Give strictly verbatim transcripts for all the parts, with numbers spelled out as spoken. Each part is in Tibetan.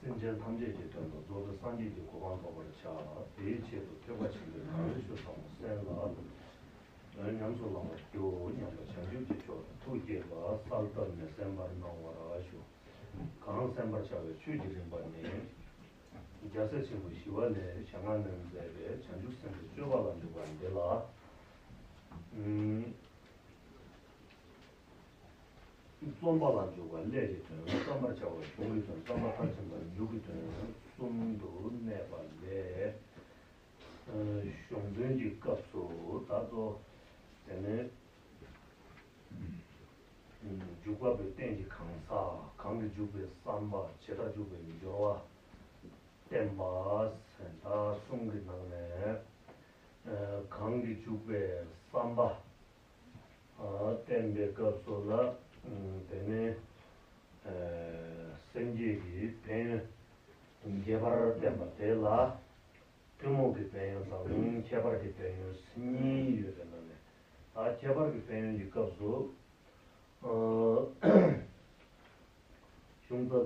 སེམས་ཅན་ཐམས་ཅད་ཀྱི་དོན་དུ་རྫོགས་པའི་སངས་རྒྱས་ཀྱི་གོ་འཕང་ཐོབ་པར་བྱ། དེའི་ཆེད་དུ་ཐེག་པ་ཆེན་པོའི་གང་རིགས་ཆོས་ཟབ་མོ་གསན་ལ། ཉམས་སུ་བླང་བར་བགྱིའོ་སྙམ་པ་བྱང་ཆུབ་ཀྱི་ཕྱོགས་ལ་ཐུགས་བསྐྱེད་པ་གསལ་བཏབ་ནས་གསན་པར་གནང་བར་ཞུ། གང་གསན་པར་བྱ་བའི་ཆོས་ཀྱི་རིམ་པ་ནི། རྒྱལ་སྲས་ཆེན་པོ་ཞི་བ་ལྷས་ཞལ་སྔ་ནས་མཛད་པའི་བྱང་ཆུབ་སེམས་དཔའི་སྤྱོད་པ་ལ་འཇུག་པ་འདི་ལ། རྩོམ་པ་ལ་འཇུག་པ་ཀླད་ཀྱི་དོན། བརྩམ་པར་བྱ་བ་གཞུང་གི་དོན། བརྩམ་པ་མཐར་ཕྱིན་པ་མཇུག་གི་དོན་གསུམ་དུ་གནས་པ་ལས། གཞུང་དོན་གྱི་སྐབས་སུ་ད་གཙོ་དེ་ནས་འཇུག་པ་པོའི་རྟེན་གྱི་གང་ཟག་གང་གིས་འཇུག་པའི་བསམ་པ། ཇི་ལྟར་འཇུག་པའི་སྦྱོར་བ་བསྟན་པ་ཟེར། ད་གསུང་གི་ནང་ནས་གང་གིས་འཇུག་པའི་བསམ་པ། བསྟན་པའི་སྐབས་སུ་ལ། དེ་ནས་སེམས་བསྐྱེད་ཀྱི་ཕན་ཡོན་རྒྱས་པར་བསྟན་པ་དེ་ལ། ཐུན་མོང་གི་ཕན་ཡོན་དང་ཁྱད་པར་གྱི་ཕན་ཡོན་གཉིས་ཡོད་པའི་ནང་ནས། ད་ཁྱད་པར་གྱི་ཕན་ཡོན་གྱི་སྐབས་སུ། གཞུང་རྩ་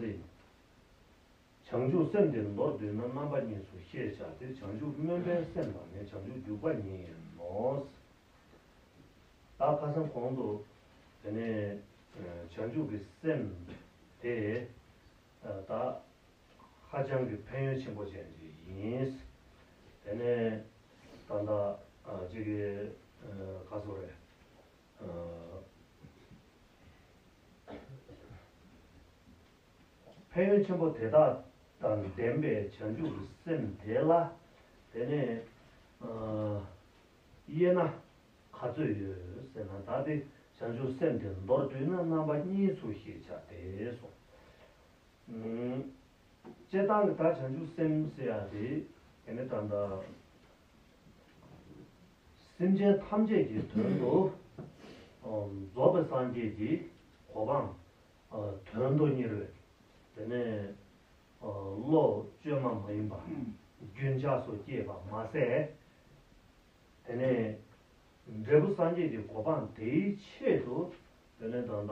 ཚིག་བྱང་ཆུབ་སེམས་དེ་མདོར་བསྡུས་ན། རྣམ་པ་གཉིས་སུ་ཤེས་བྱ་སྟེ། བྱང་ཆུབ་སྨོན་པའི་སེམས་དང་ནི། བྱང་ཆུབ་འཇུག་པ་ཉིད་ཡིན་ནོ། ད་ཁ་སང་གོང་དུ་དེ་ནས་བྱང་ཆུབ་ཀྱི་སེམས་དེ་ད་ཧ་ཅང་གི་ཕན་ཡོན་ཆེན་པོ་ཅན་ཅིག་ཡིན། དེ་ནས་ད་ལྟ་ཅིག་གི་ག་ཟེར་རེད། ཕན་ཡོན་ཆེན་པོ་དེ་དག་དང་ལྡན་པའི་བྱང་ཆུབ་ཀྱི་སེམས་དེ་ལ། དེ་ནས་དབྱེ་ན་ག་ཚོད་ཡོད་ཟེར་ན། ད་དེ་བྱང་ཆུབ་སེམས་དེ་མདོར་བསྡུས་ན་རྣམ་པ་གཉིས་སུ་ཤེས་བྱ་སྟེ་གསུངས། སྤྱིར་བཏང་གི་ད་བྱང་ཆུབ་སེམས་ཟེར་ཡ་དེ་དེ་ནི་ད་ལྟ་སེམས་ཅན་ཐམས་ཅད་ཀྱི་དོན་དུ་རྫོགས་པའི་སངས་རྒྱས་ཀྱི་གོ་འཕང་དོན་དུ་གཉེར་བའི། དེ་ནས་བློ་བཅོས་མ་མ་ཡིན་པ་རྒྱུན་ཆགས་སུ་སྐྱེས་པ་མ་ཟད། དེ་ནས་འབྲས་བུ་སངས་རྒྱས་ཀྱི་གོ་འཕང་དེའི་ཆེད་དུ། དེ་ནས་ད་ལྟ་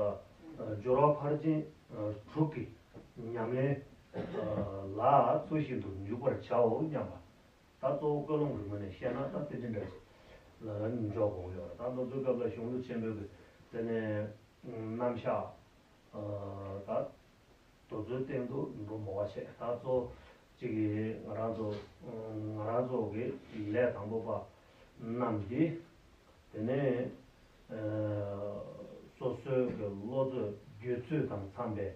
སྦྱོར་བ་ཕར་ཕྱིན་དྲུག་གི་ཉམས་ལེན་ལ་ཚུལ་བཞིན་དུ་འཇུག་པར་བྱའོ་སྙམ་པ། ད་གཙོ་བོ་ཀུན་སློང་གི་ངོས་ནས་བཤད་ན་ད་དེ་འདྲ་འདྲ་ཞིག་ལ་འཇོག་དགོས་ཡོད་རེད། ད་ལོ་ཚོད་སྐབས་ལ་གཞུང་ལུགས་ཆེན་པོའི་གི་དེ་ནས་རྣམ་གཞག་ད་དེ་ཚོའི་སྟེང་དུ་འགྲོ་མ་བ་བྱས། ད་གཙོ་གཅིག་གིས་ང་རང་ཚོ་ང་རང་ཚོ་གི་ལས་དང་པོ་པ་རྣམས་ཀྱིས། དེ་ནས་སོ་སོའི་གི་བློ་ཚོད་བརྗོད་ཚུལ་དང་འཚམས་པའི།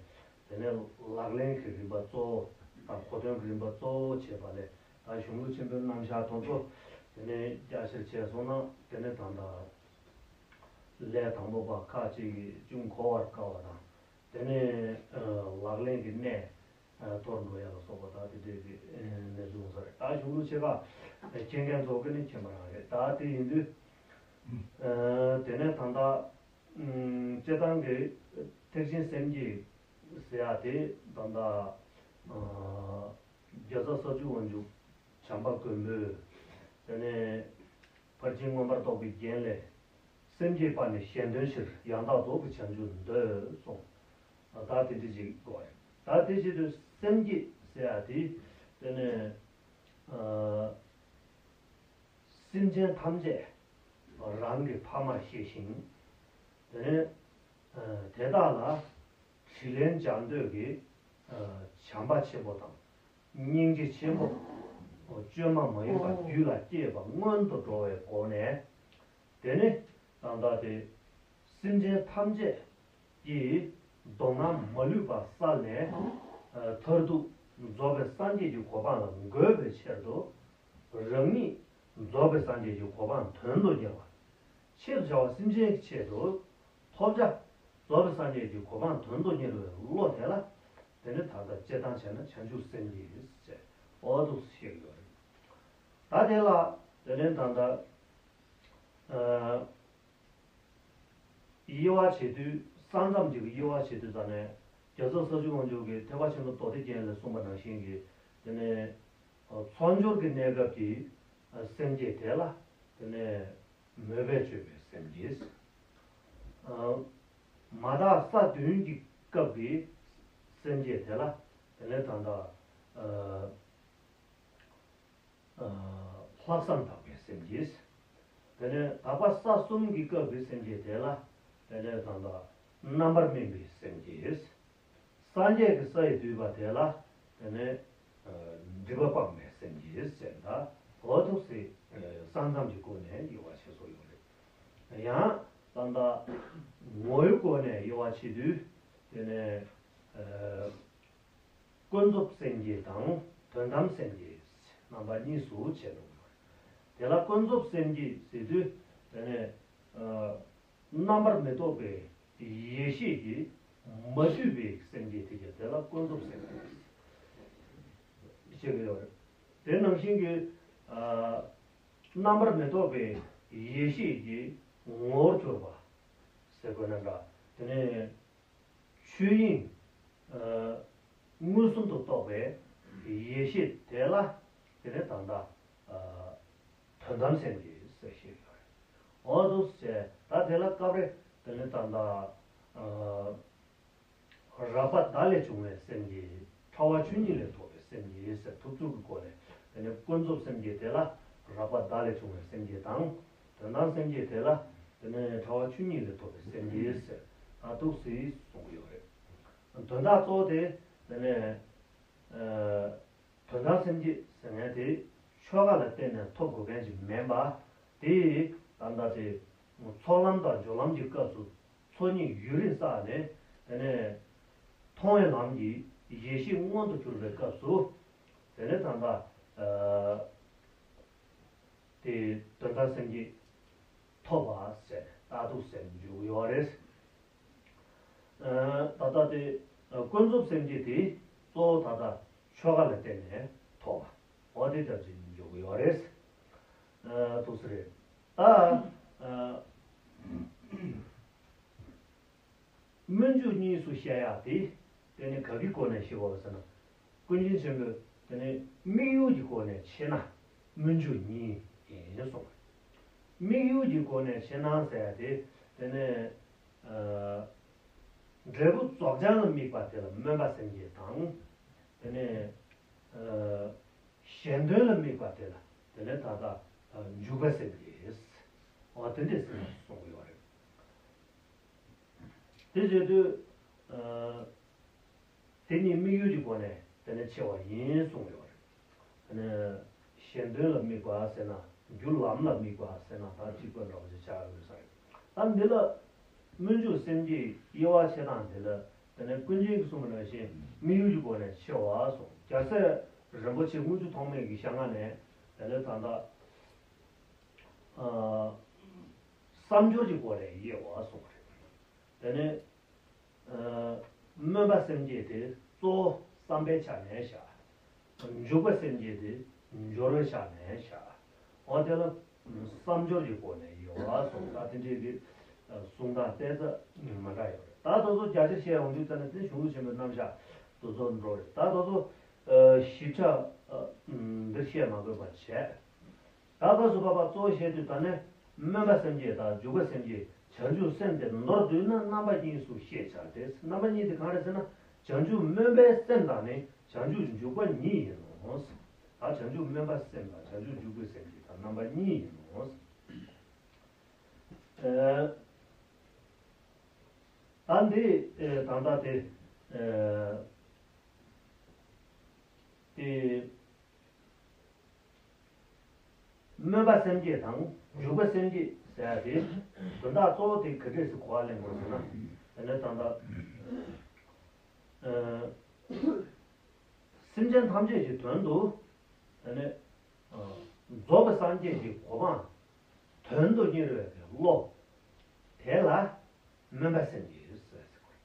དེ་ནས་ལག་ལེན་གྱི་རིམ་པ་གཙོ་བོ་དང་གོ་དོན་གྱི་རིམ་པ་གཙོ་བོ་བྱས་པ་ལས། ད་གཞུང་ལུགས་ཆེན་པོའི་རྣམ་གཞག་དེ་ཚོ་དེ་ནས་རྒྱ་ཆེར་བྱས་སོང་ན། དེ་ནས་ད་ལྟ་ལས་དང་པོ་པ་ཁག་ཅིག་གིས་ཅུང་གོ་བར་དཀའ་བ་དང་། དེ་ནས་ལག་ལེན་གྱི་གནས་མཐོར་འགྲོ་ཡ་ལ་སོགས་པ་ད་དེ་འདྲའི་གི་གནས་ཚུལ་ཡོང་ས་རེད། ད་གཞུང་ལུགས་ཆེ་ཁག་མཁྱེན་མཁན་ཚོ་གི་ནི་མཁྱེན་པ་རང་རེད། ད་དེ་ཡིན་དུས་དེ་ནས་ད་ལྟ་སྤྱིར་བཏང་གི་ཐེག་ཆེན་སེམས་བསྐྱེད་ཟེར་ཡ་དེ་ད་ལྟ་རྒྱལ་ཚབ་ས་བཅུ་པ་མགོན་པོ་བྱམས་པ་མགོན་པོས། དེ་ནས་ཕར་ཕྱིན་མངོན་པར་རྟོགས་པའི་རྒྱན་ལས། སེམས་བསྐྱེད་པ་ནི་གཞན་དོན་ཕྱིར། ཡང་དག་རྫོགས་པའི་བྱང་ཆུབ་འདོད་གསུངས། ད་དེ་འདྲ་ཅིག་དགོས་རེད། ད་དེ་བྱེད་དུས་སེམས་བསྐྱེད་ཟེར་ཡ་དེ་དེ་ནས་སེམས་ཅན་ཐམས་ཅད་རང་གི་ཕ་མར་ཤེས་ཤིང་། དེ་ནས་དེ་དག་ལ་དྲིན་ལན་འཇལ་འདོད་ཀྱི་བྱམས་པ་ཆེན་པོ་དང་། སྙིང་རྗེ་ཆེན་པོ། བཅོས་མ་མ་ཡིན་པ་རྒྱུད་ལ་སྐྱེས་པ་སྔོན་དུ་འགྲོ་བའི་སྒོ་ནས། དེ་ནི་ད་ལྟ་དེ་སེམས་ཅན་ཐམས་ཅད་ཀྱི་སྡུག་བསྔལ་མ་ལུས་པ་བསལ་ནས། མཐར་ཐུག་རྫོགས་པའི་སངས་རྒྱས་ཀྱི་གོ་འཕང་ལ་འགོད་པའི་ཕྱིར་དུ། རང་ཉིད་རྫོགས་པའི་སངས་རྒྱས་ཀྱི་གོ་འཕང་དོན་དུ་གཉེར་བ། ཆེད་དུ་བྱ་བ་སེམས་ཅན་གྱི་ཆེད་དུ་ཐོབ་བྱ། རྫོགས་པའི་སངས་རྒྱས་ཀྱི་གོ་འཕང་དོན་དུ་གཉེར་བའི་བློ་དེ་ལ། དེ་ནི་ད་ལྟ་སྤྱིར་བཏང་བྱས་ན་བྱང་ཆུབ་སེམས་ཀྱི་ཟེར། འོ་འདུག་ཟེར་གྱི་ཡོད་རེད། ད་དེ་ལ་དེ་ནས་ད་ལྟ་དབྱེ་བ་བྱེད་དུས། ས་མཚམས་ཀྱི་དབྱེ་བ་བྱེད་དུས་ཙམ་ནས་རྒྱལ་ཚབ་ས་བཅུ་པ་མགོན་པོ་མཁྱེན་པ་ཆེན་པོ་མདོ་སྡེ་རྒྱན་ལས་གསུངས་པ་ནང་བཞིན་གྱི། དེ་ནས་ཚོགས་སྦྱོར་གྱི་གནས་སྐབས་ཀྱི་སེམས་བསྐྱེད་དེ་ལ་དེ་ནས་མོས་པས་སྤྱོད་པའི་སེམས་བསྐྱེད། མ་དག་ས་བདུན་གྱི་སྐབས་ཀྱི་སེམས་བསྐྱེད་དེ་ལ་དེ་ནས་ད་ལྟ་ ལྷག་བསམ་དག་པའི་སེམས་ཀྱིས། དེ་ནས་དག་པ་ས་གསུམ་གྱི་སྐབས་ཀྱི་སེམས་བསྐྱེད་དེ་ལ། དེ་ནས་ད་ལྟ་རྣམ་པར་སྨིན་པའི་སེམས་ཀྱིས། སངས་རྒྱས་ཀྱི་ས་ཡི་བསྡུས་པ་དེ་ལ། དེ་ནས་སྒྲིབ་པ་སྤངས་པའི་སེམས་ཀྱིས་ཟེར། ད་འོ་ཐུགས་སྲས་ས་མཚམས་ཀྱི་སྒོ་ནས་དབྱེ་བ་ཕྱེ་སྲོལ་ཡོད་རེད། ཡང་ད་ལྟ་ངོ་བོའི་སྒོ་ནས་དབྱེ་བ་ཕྱེ་དུས། དེ་ནས། ཀུན་རྫོབ་སེམས་བསྐྱེད་དང་དོན་དམ་སེམས་བསྐྱེད་རྣམ་པ་གཉིས་སུ་ཕྱེ་འགྲོ་གི་ཡོད་རེད། དེ་ལ་ཀུན་རྫོབ་སེམས་བསྐྱེད་ཟེར་དུས། དེ་ནས་རྣམ་པར་མི་རྟོག་པའི་ཡེ་ཤེས་ཀྱིས་མ་བསྡུས་པའི་སེམས་བསྐྱེད་དེ་ག་དེ་ལ་ཀུན་རྫོབ་སེམས་བསྐྱེད་ཅེས་པ་ཡོད་རེད། དེ་ནང་བཞིན་གྱི་རྣམ་པར་མི་རྟོག་པའི་ཡེ་ཤེས་ཀྱི་ངོ་བོར་གྱུར་པ་ཟེར་དགོས་ན་འདྲ། དེ་ནས། ཆོས་དབྱིངས་མངོན་སུམ་དུ་རྟོགས་པའི་ཡེ་ཤེས་དེ་ལ། དེ་ནས་ད་ལྟ་དོན་དམ་སེམས་བསྐྱེད་ཟེར་བཤད་ཡོད་རེད། འོ་དུ་ཟེར་ད་དེ་ལ་སྐབས་རེ་དེ་ནས་ད་ལྟ་རགས་པ་བརྡ་ལས་བྱུང་བའི་སེམས་བསྐྱེད། ཕྲ་བ་ཆོས་ཉིད་ལས་ཐོབ་པའི་སེམས་བསྐྱེད་ཟེར་ཐུབ་ཚུལ་གྱི་སྒོ་ནས། དེ་ནས་ཀུན་རྫོབ་སེམས་བསྐྱེད་དེ་ལ་རགས་པ་བརྡ་ལས་བྱུང་བའི་སེམས་བསྐྱེད་དང་། དོན་དམ་སེམས་བསྐྱེད་དེ་ལ། དེ་ནས་ཕྲ་བ་ཆོས་ཉིད་ལས་ཐོབ་པའི་སེམས་བསྐྱེད་ཟེར་ད་འདུག་སེ་གསུང་གི་ཡོད་རེད། དོན་དག་གཙོ་བོ་དེ་དེ་ནས་དོན་དམ་སེམས་བསྐྱེད་ཟེར་མཁན་དེ་ཆོ་ག་ལ་བརྟེན་ནས་ཐོབ་དགོས་མཁན་ཞིག་མིན་པ། དེ་ད་ལྟ་དེ་ཚོགས་ལམ་དང་སྦྱོར་ལམ་གྱི་སྐབས་སུ་ཚོགས་གཉིས་ཡུན་རིང་བསགས་ནས། དེ་ནས་མཐོང་བའི་ལམ་གྱི་ཡེ་ཤེས་མངོན་དུ་གྱུར་པའི་སྐབས་སུ། དེ་ནས་ད་ལྟ་དེ་དོན་དམ་སེམས་བསྐྱེད་ཐོབ་པ་ཟེར་ནས་ད་འདུག་སེ་འཇུག་ཡོད་རེད། ད་ལྟ་དེ་ཀུན་རྫོབ་སེམས་བསྐྱེད་དེ་གཙོ་བོ་ད་ལྟ་ཆོ་ག་ལ་བརྟེན་ནས་ཐོབ་པ། འོ་དེ་ལྟར་ཅིག་འཇོག་གི་ཡོད་རེད། ཐུགས་སུ་རེད། ད་སྨོན་འཇུག་གཉིས་སུ་བཤད་ཡག་དེ། དེ་ནི་ག་གི་སྒོ་ནས་བཤད་པ་ཟེར་ན། ཀུན་མཁྱེན་ཆེན་པོས་དེ་ནི་དམིགས་ཡུལ་གྱི་སྒོ་ནས་ཕྱེ་ན་སྨོན་འཇུག་གཉིས་ཡིན་གསུངས། དམིགས་ཡུལ་གྱི་སྒོ་ནས་ཕྱེ་ན་ཟེར་ཡག་དེ། དེ་ནི་འབྲས་བུ་རྫོགས་བྱང་ལ་དམིགས་པ་དེ་ལ་སྨོན་པ་སེམས་བསྐྱེད་དང་། དེ་ནས་གཞན་དོན་ལ་དམིགས་པ་དེ་ལ་དེ་ནས་ད་ལྟ་འཇུག་པ་སེམས་བསྐྱེད། འོ་དེ་འདྲས་ཟེར་ནས་གསུང་གི་ཡོད་རེད། དེ་བྱེད་དུས། དེ་གཉིས་དམིགས་ཡུལ་གྱི་སྒོ་ནས་དེ་ནས་ཕྱེ་བ་ཡིན་གསུངས་ཡོད་རེད། དེ་ནས་གཞན་དོན་ལ་དམིགས་པ་ཟེར་ན། རྒྱུ་ལམ་ལ་དམིགས་པ་ཟེར་ན་ད་གཅིག་པ་འདྲ་བོ་ཞིག་ཆགས་ཡོད་ས་རེད། ད་འདི་ལ་སྨོན་འཇུག་སེམས་བསྐྱེད་དབྱེ་བ་ཕྱེ་སྟངས་དེ་ལ། དེ་ནས་ཀུན་མཁྱེན་གྱིས་གསུངས་པ་ནང་བཞིན་དམིགས་ཡུལ་གྱི་སྒོ་ནས་ཕྱེ་བ་གསུངས། རྒྱལ་སྲས་རིན་པོ་ཆེ་དངུལ་ཆུ་ཐོགས་མེད་ཀྱི་ཞལ་སྔ་ནས་དེ་ནས་ད་ལྟ་བསམ་སྦྱོར་གྱི་སྒོ་ནས་དབྱེ་བ་གསུངས་པ་རེད། དེ་ནས་སྨོན་པ་སེམས་བསྐྱེད་དེ་གཙོ་བོ་བསམ་པའི་ཆ་ནས་བཞག། འཇུག་པ་སེམས་བསྐྱེད་དེ་སྦྱོར་བའི་ཆ་ནས་བཞག། འོ་དེ་ལ་བསམ་སྦྱོར་གྱི་སྒོ་ནས་དབྱེ་བ་གསུངས། ད་དེ་འདྲའི་གི་གསུང་སྟངས་ཏོག་ཙམ་མ་འདྲ་ཡོད་རེད། ད་དེ་ཚོ་རྒྱ་ཆེར་བཤད་ཡོང་དུས་ཙ་ན་དེ་གཞུང་ལུགས་ཆེན་མོའི་རྣམ་གཞག་དེ་ཚོ་འགྲོ་རེད། ད་དེ་ཚོ་ཞིབ་ཆ་འདིར་བཤད་མ་དགོས་པ་བྱས། ད་སྐབས་སུ་བབ་པ་གཙོ་བོ་བཤད་དུས་ད་ནི་སྨོན་པ་སེམས་བསྐྱེད་དང་འཇུག་པ་སེམས་བསྐྱེད། བྱང་ཆུབ་སེམས་དེ་མདོར་བསྡུས་ན་རྣམ་པ་གཉིས་སུ་ཤེས་བྱ་སྟེ། རྣམ་པ་གཉིས་དེ་གང་རེད་ཟེར་ན། བྱང་ཆུབ་སྨོན་པའི་སེམས་དང་ནི་བྱང་ཆུབ་འཇུག་པ་ཉིད་ཡིན་ནོ། ད་བྱང་ཆུབ་སྨོན་པ་སེམས་དང་བྱང་ཆུབ་འཇུག་པའི་སེམས་ཀྱི་ད་རྣམ་པ་གཉིས་ཡིན་ནོ། ཨ་ད་འདི་ཨེ་ད་ལྟ་དེ་ཨེ་དེ། སྨོན་པ་སེམས་བསྐྱེད་དང་འཇུག་པ་སེམས་བསྐྱེད་ཟེར་ཡ་དེ། དོན་དག་གཙོ་བོ་དེ་ག་འདྲས་སུ་གོ་བ་ལེན་དགོས་ཟེར་ན། དེ་ནས་ད་ལྟ་ཨ་སེམས་ཅན་ཐམས་ཅད་ཀྱི་དོན་དུ། དེ་ནས་ཨ་རྫོགས་པའི་སངས་རྒྱས་ཀྱི་གོ་འཕང་དོན་དུ་གཉེར་བའི་བློ་དེ་ལ་སྨོན་པ་སེམས་བསྐྱེད་ཟེར་ཟེར་དགོས།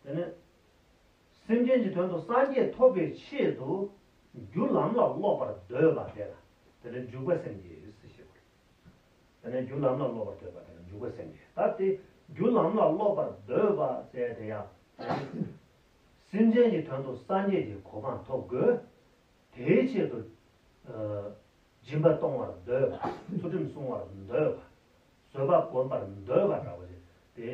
དེ་ནས་སེམས་ཅན་གྱི་དོན་དུ་སངས་རྒྱས་ཐོབ་པའི་ཆེད་དུ་རྒྱུ་ལམ་ལ་སློབ་པར་འདོད་པ་དེ་ལ་དེ་ནས་འཇུག་པ་སེམས་བསྐྱེད་ཟེར་ཞེས་པ་རེད། དེ་ནས་རྒྱུ་ལམ་ལ་སློབ་པར་འདོད་པ་དེ་ལ་འཇུག་པ་སེམས་བསྐྱེད། ད་དེ་རྒྱུ་ལམ་ལ་སློབ་པར་འདོད་པ་ཟེར་དེ་ཡང་སེམས་ཅན་གྱི་དོན་དུ་སངས་རྒྱས་ཀྱི་གོ་འཕང་ཐོབ་དགོས། དེའི་ཆེད་དུ་ཨ་སྦྱིན་པ་གཏོང་བར་འདོད་པ། ཚུལ་ཁྲིམས་སྲུང་བར་འདོད་པ། བཟོད་པ་བསྒོམ་པར་འདོད་པ་འདྲ་བོ་ཞིག་དེ་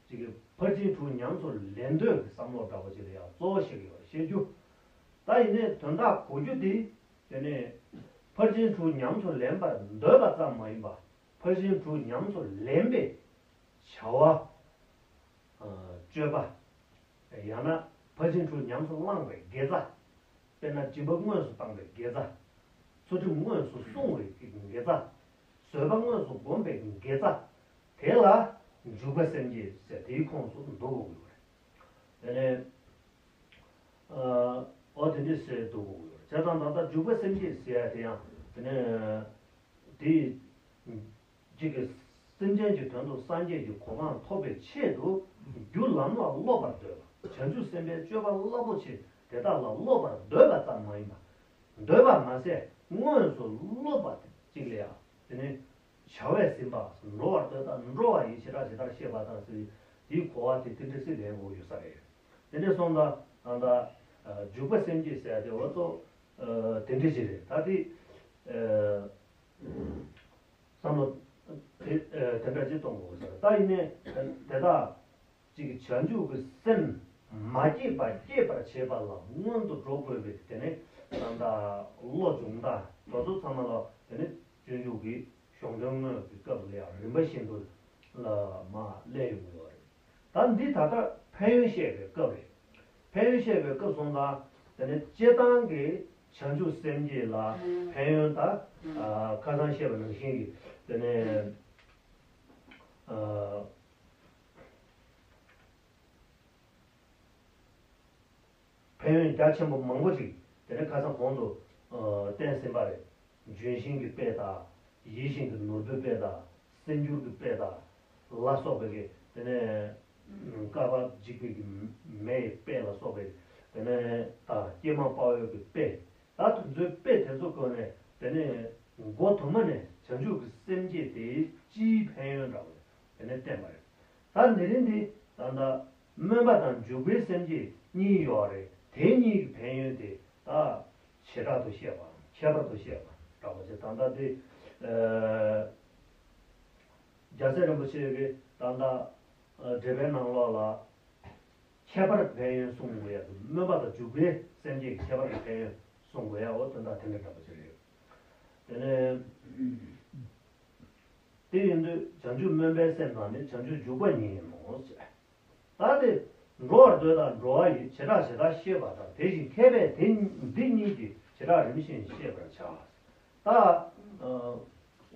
ཅིག་གི་ཕར་ཕྱིན་དྲུག་ཉམས་སུ་ལེན་འདོད་ཀྱི་བསམ་བློ་འདྲ་བོ་ཞིག་ལ་ཡང་གཙོ་བོ་བཤད་ཀྱི་ཡོད་རེད། བཤད་རྒྱུ་ ད་ཡིན་ནའི་དོན་དག་གོ་རྒྱུ་དེ། དེ་ནས་ཕར་ཕྱིན་དྲུག་ཉམས་སུ་ལེན་པར་འདོད་པ་ཙམ་མ་ཡིན་པ། ཕར་ཕྱིན་དྲུག་ཉམས་སུ་ལེན་པའི་བྱ་བ་སྤྱོད་པ། ཡང་ན་ཕར་ཕྱིན་དྲུག་ཉམས་སུ་བླངས་པའི་དགེ་རྩ། དཔེར་ན་སྦྱིན་པ་དངོས་སུ་བཏང་བའི་དགེ་རྩ། ཚུལ་ཁྲིམས་དངོས་སུ་བསྲུང་བའི་དགེ་རྩ། བཟོད་པ་དངོས་སུ་བསྒོམས་པའི་དགེ་རྩ། དེ་ལ་འཇུག་པ་སེམས་བསྐྱེད་ཟེར་དེའི་ཁོངས་སུ་འདུ་དགོས་ཀྱི་ཡོད་རེད། དེ་ནས་འོ་དེ་འདྲས་ཟེར་འདུ་དགོས་ཀྱི་ཡོད་རེད། བྱས་ཙང་ད་ལྟ་འཇུག་པ་སེམས་བསྐྱེད་ཟེར་ཡ་དེ་ཡང་དེ་ནས། དེ་གཅིག་གིས་སེམས་ཅན་གྱི་དོན་དུ་སངས་རྒྱས་ཀྱི་གོ་འཕང་ཐོབ་པའི་ཆེད་དུ་རྒྱུ་ལམ་ལ་སློབ་པར་འདོད་པ། བྱང་ཆུབ་སེམས་དཔའི་སྤྱོད་པ་རླབས་པོ་ཆེ་དེ་དག་ལ་སློབ་པར་འདོད་པ་ཙམ་མ་ཡིན་པ། འདོད་པ་མ་ཟད་དངོས་སུ་སློབ་པ་གཅིག་ལ་ཡང་དེ་ནི་བྱ་བས་ཟིན་པ། འགྲོ་བར་འདོད་དང་འགྲོ་བ་ཡི་བྱེ་བྲག་ཇི་ལྟར་ཤེས་པ་དང་ཟེར། དེའི་གོ་བ་དེ་དེ་འདྲ་སེ་ལེན་དགོས་ཡོད་ས་རེད། དེ་འདྲ་སོང་ཙང་ད་ལྟ་འཇུག་པ་སེམས་བསྐྱེད་ཟེར་ཡ་དེ་འོ་ཙོ་དེ་འདྲ་ཞིག་རེད། ད་དེ། བསམ་བློ་དེ་དེ་འདྲ་ཅིག་གཏོང་དགོས་ཟེར། ད་ཡིན་ནའི་དེ་དག་ཅིག་བྱང་ཆུབ་ཀྱི་སེམས་མ་སྐྱེས་པ་སྐྱེད་པར་བྱེད་པ་ལ་སྔོན་དུ་འགྲོ་དགོས་པའི་དེ་ནི་ད་ལྟ་བློ་སྦྱོང་སྟངས་དེ་ཚོ་ཚང་མ་ལ་དེ་ནི་སྤྱོད་འཇུག་གི་གཞུང་དོན་དངོས་ཀྱི་སྐབས་ལ་ཡང་རིམ་པ་བཞིན་དུ་ལ་མ་སླེབས་ཡོང་གི་ཡོད་རེད། ད་འདི་ད་ལྟ་ཕན་ཡོན་བཤད་པའི་སྐབས་རེད། ཕན་ཡོན་བཤད་པའི་སྐབས་སོང་ཙང་དེ་ནས་སྤྱིར་བཏང་གི་བྱང་ཆུབ་སེམས་བསྐྱེད་ལ་ཕན་ཡོན་ད་ཨ་ཁ་སང་བཤད་པ་ནང་བཞིན་གྱི་དེ་ནས་ཨ་ཕན་ཡོན་རྒྱ་ཆེན་པོ་མང་པོ་ཅིག་དེ་ནས་ཁ་སང་གོང་དུ་ཨ་བསྟན་ཟིན་པ་རེད། ལྗོན་ཤིང་གི་དཔེ་དང་། ཡིད་བཞིན་གྱི་ནོར་བུའི་དཔེ་དང་། གསེར་འགྱུར་གྱི་དཔེ་དང་། ལ་སོགས་པའི་གི་དེ་ནས་བསྐལ་པ་འཇིག་པའི་གི་མེ་ཡི་དཔེ་ལ་སོགས་པའི་དེ་ནས་དང་ཀྱེ་མ་དཔའ་བོའི་གི་དཔེ། ད་དེ་ཚོའི་དཔེ་དེ་ཚོ་བཀོད་ནས་དེ་ནས་འགོ་དུ་མ་ནས་བྱང་ཆུབ་ཀྱི་སེམས་བསྐྱེད་དེ་སྤྱིའི་ཕན་ཡོན་འདྲ་བོ་དེ་ནས་བསྟན་པ་རེད། ད་དེ་རིང་འདི་ད་ལྟ་སྨོན་པ་དང་འཇུག་པའི་སེམས་བསྐྱེད་གཉིས་ཡོད་རེད། དེ་གཉིས་ཀྱི་ཕན་ཡོན་དེ་ད་བྱེ་བྲག་ཏུ་བཤད་པའམ་ཁྱད་པར་དུ་བཤད་པ་འདྲ་བོ་ཅིག་ད་ལྟ་དེ་ཨ་རྒྱལ་སྲས་རིན་པོ་ཆེ་གིས་ད་ལྟ་ཨ་འགྲེལ་པའི་ནང་ལོགས་ལ་ཁྱད་པར་ཕན་ཡོན་གསུངས་ཡོད་དུས། སྨོན་པ་དང་འཇུག་པའི་སེམས་བསྐྱེད་ཀྱི་ཁྱད་པར་གྱི་ཕན་ཡོན་གསུང་དགོས་ཡ། འོ་དོན་དག་དེ་འདྲ་འདྲ་པོ་ཅིག་རེད། དེ་ནས་དེ་ཡིན་དུས་བྱང་ཆུབ་སྨོན་པའི་སེམས་དང་ནི་བྱང་ཆུབ་འཇུག་པ་ཉིད་ཡིན་ནོ་ཞེས། ད་དེ་འགྲོ་བར་འདོད་དང་འགྲོ་བ་ཡི་བྱེ་བྲག་ཇི་ལྟར་ཤེས་པ་དང་། དེ་བཞིན་མཁས་པས་དེ་འདི་གཉིས་ཀྱི་བྱེ་བྲག་རིམ་བཞིན་ཤེས་པར་བྱ། ད་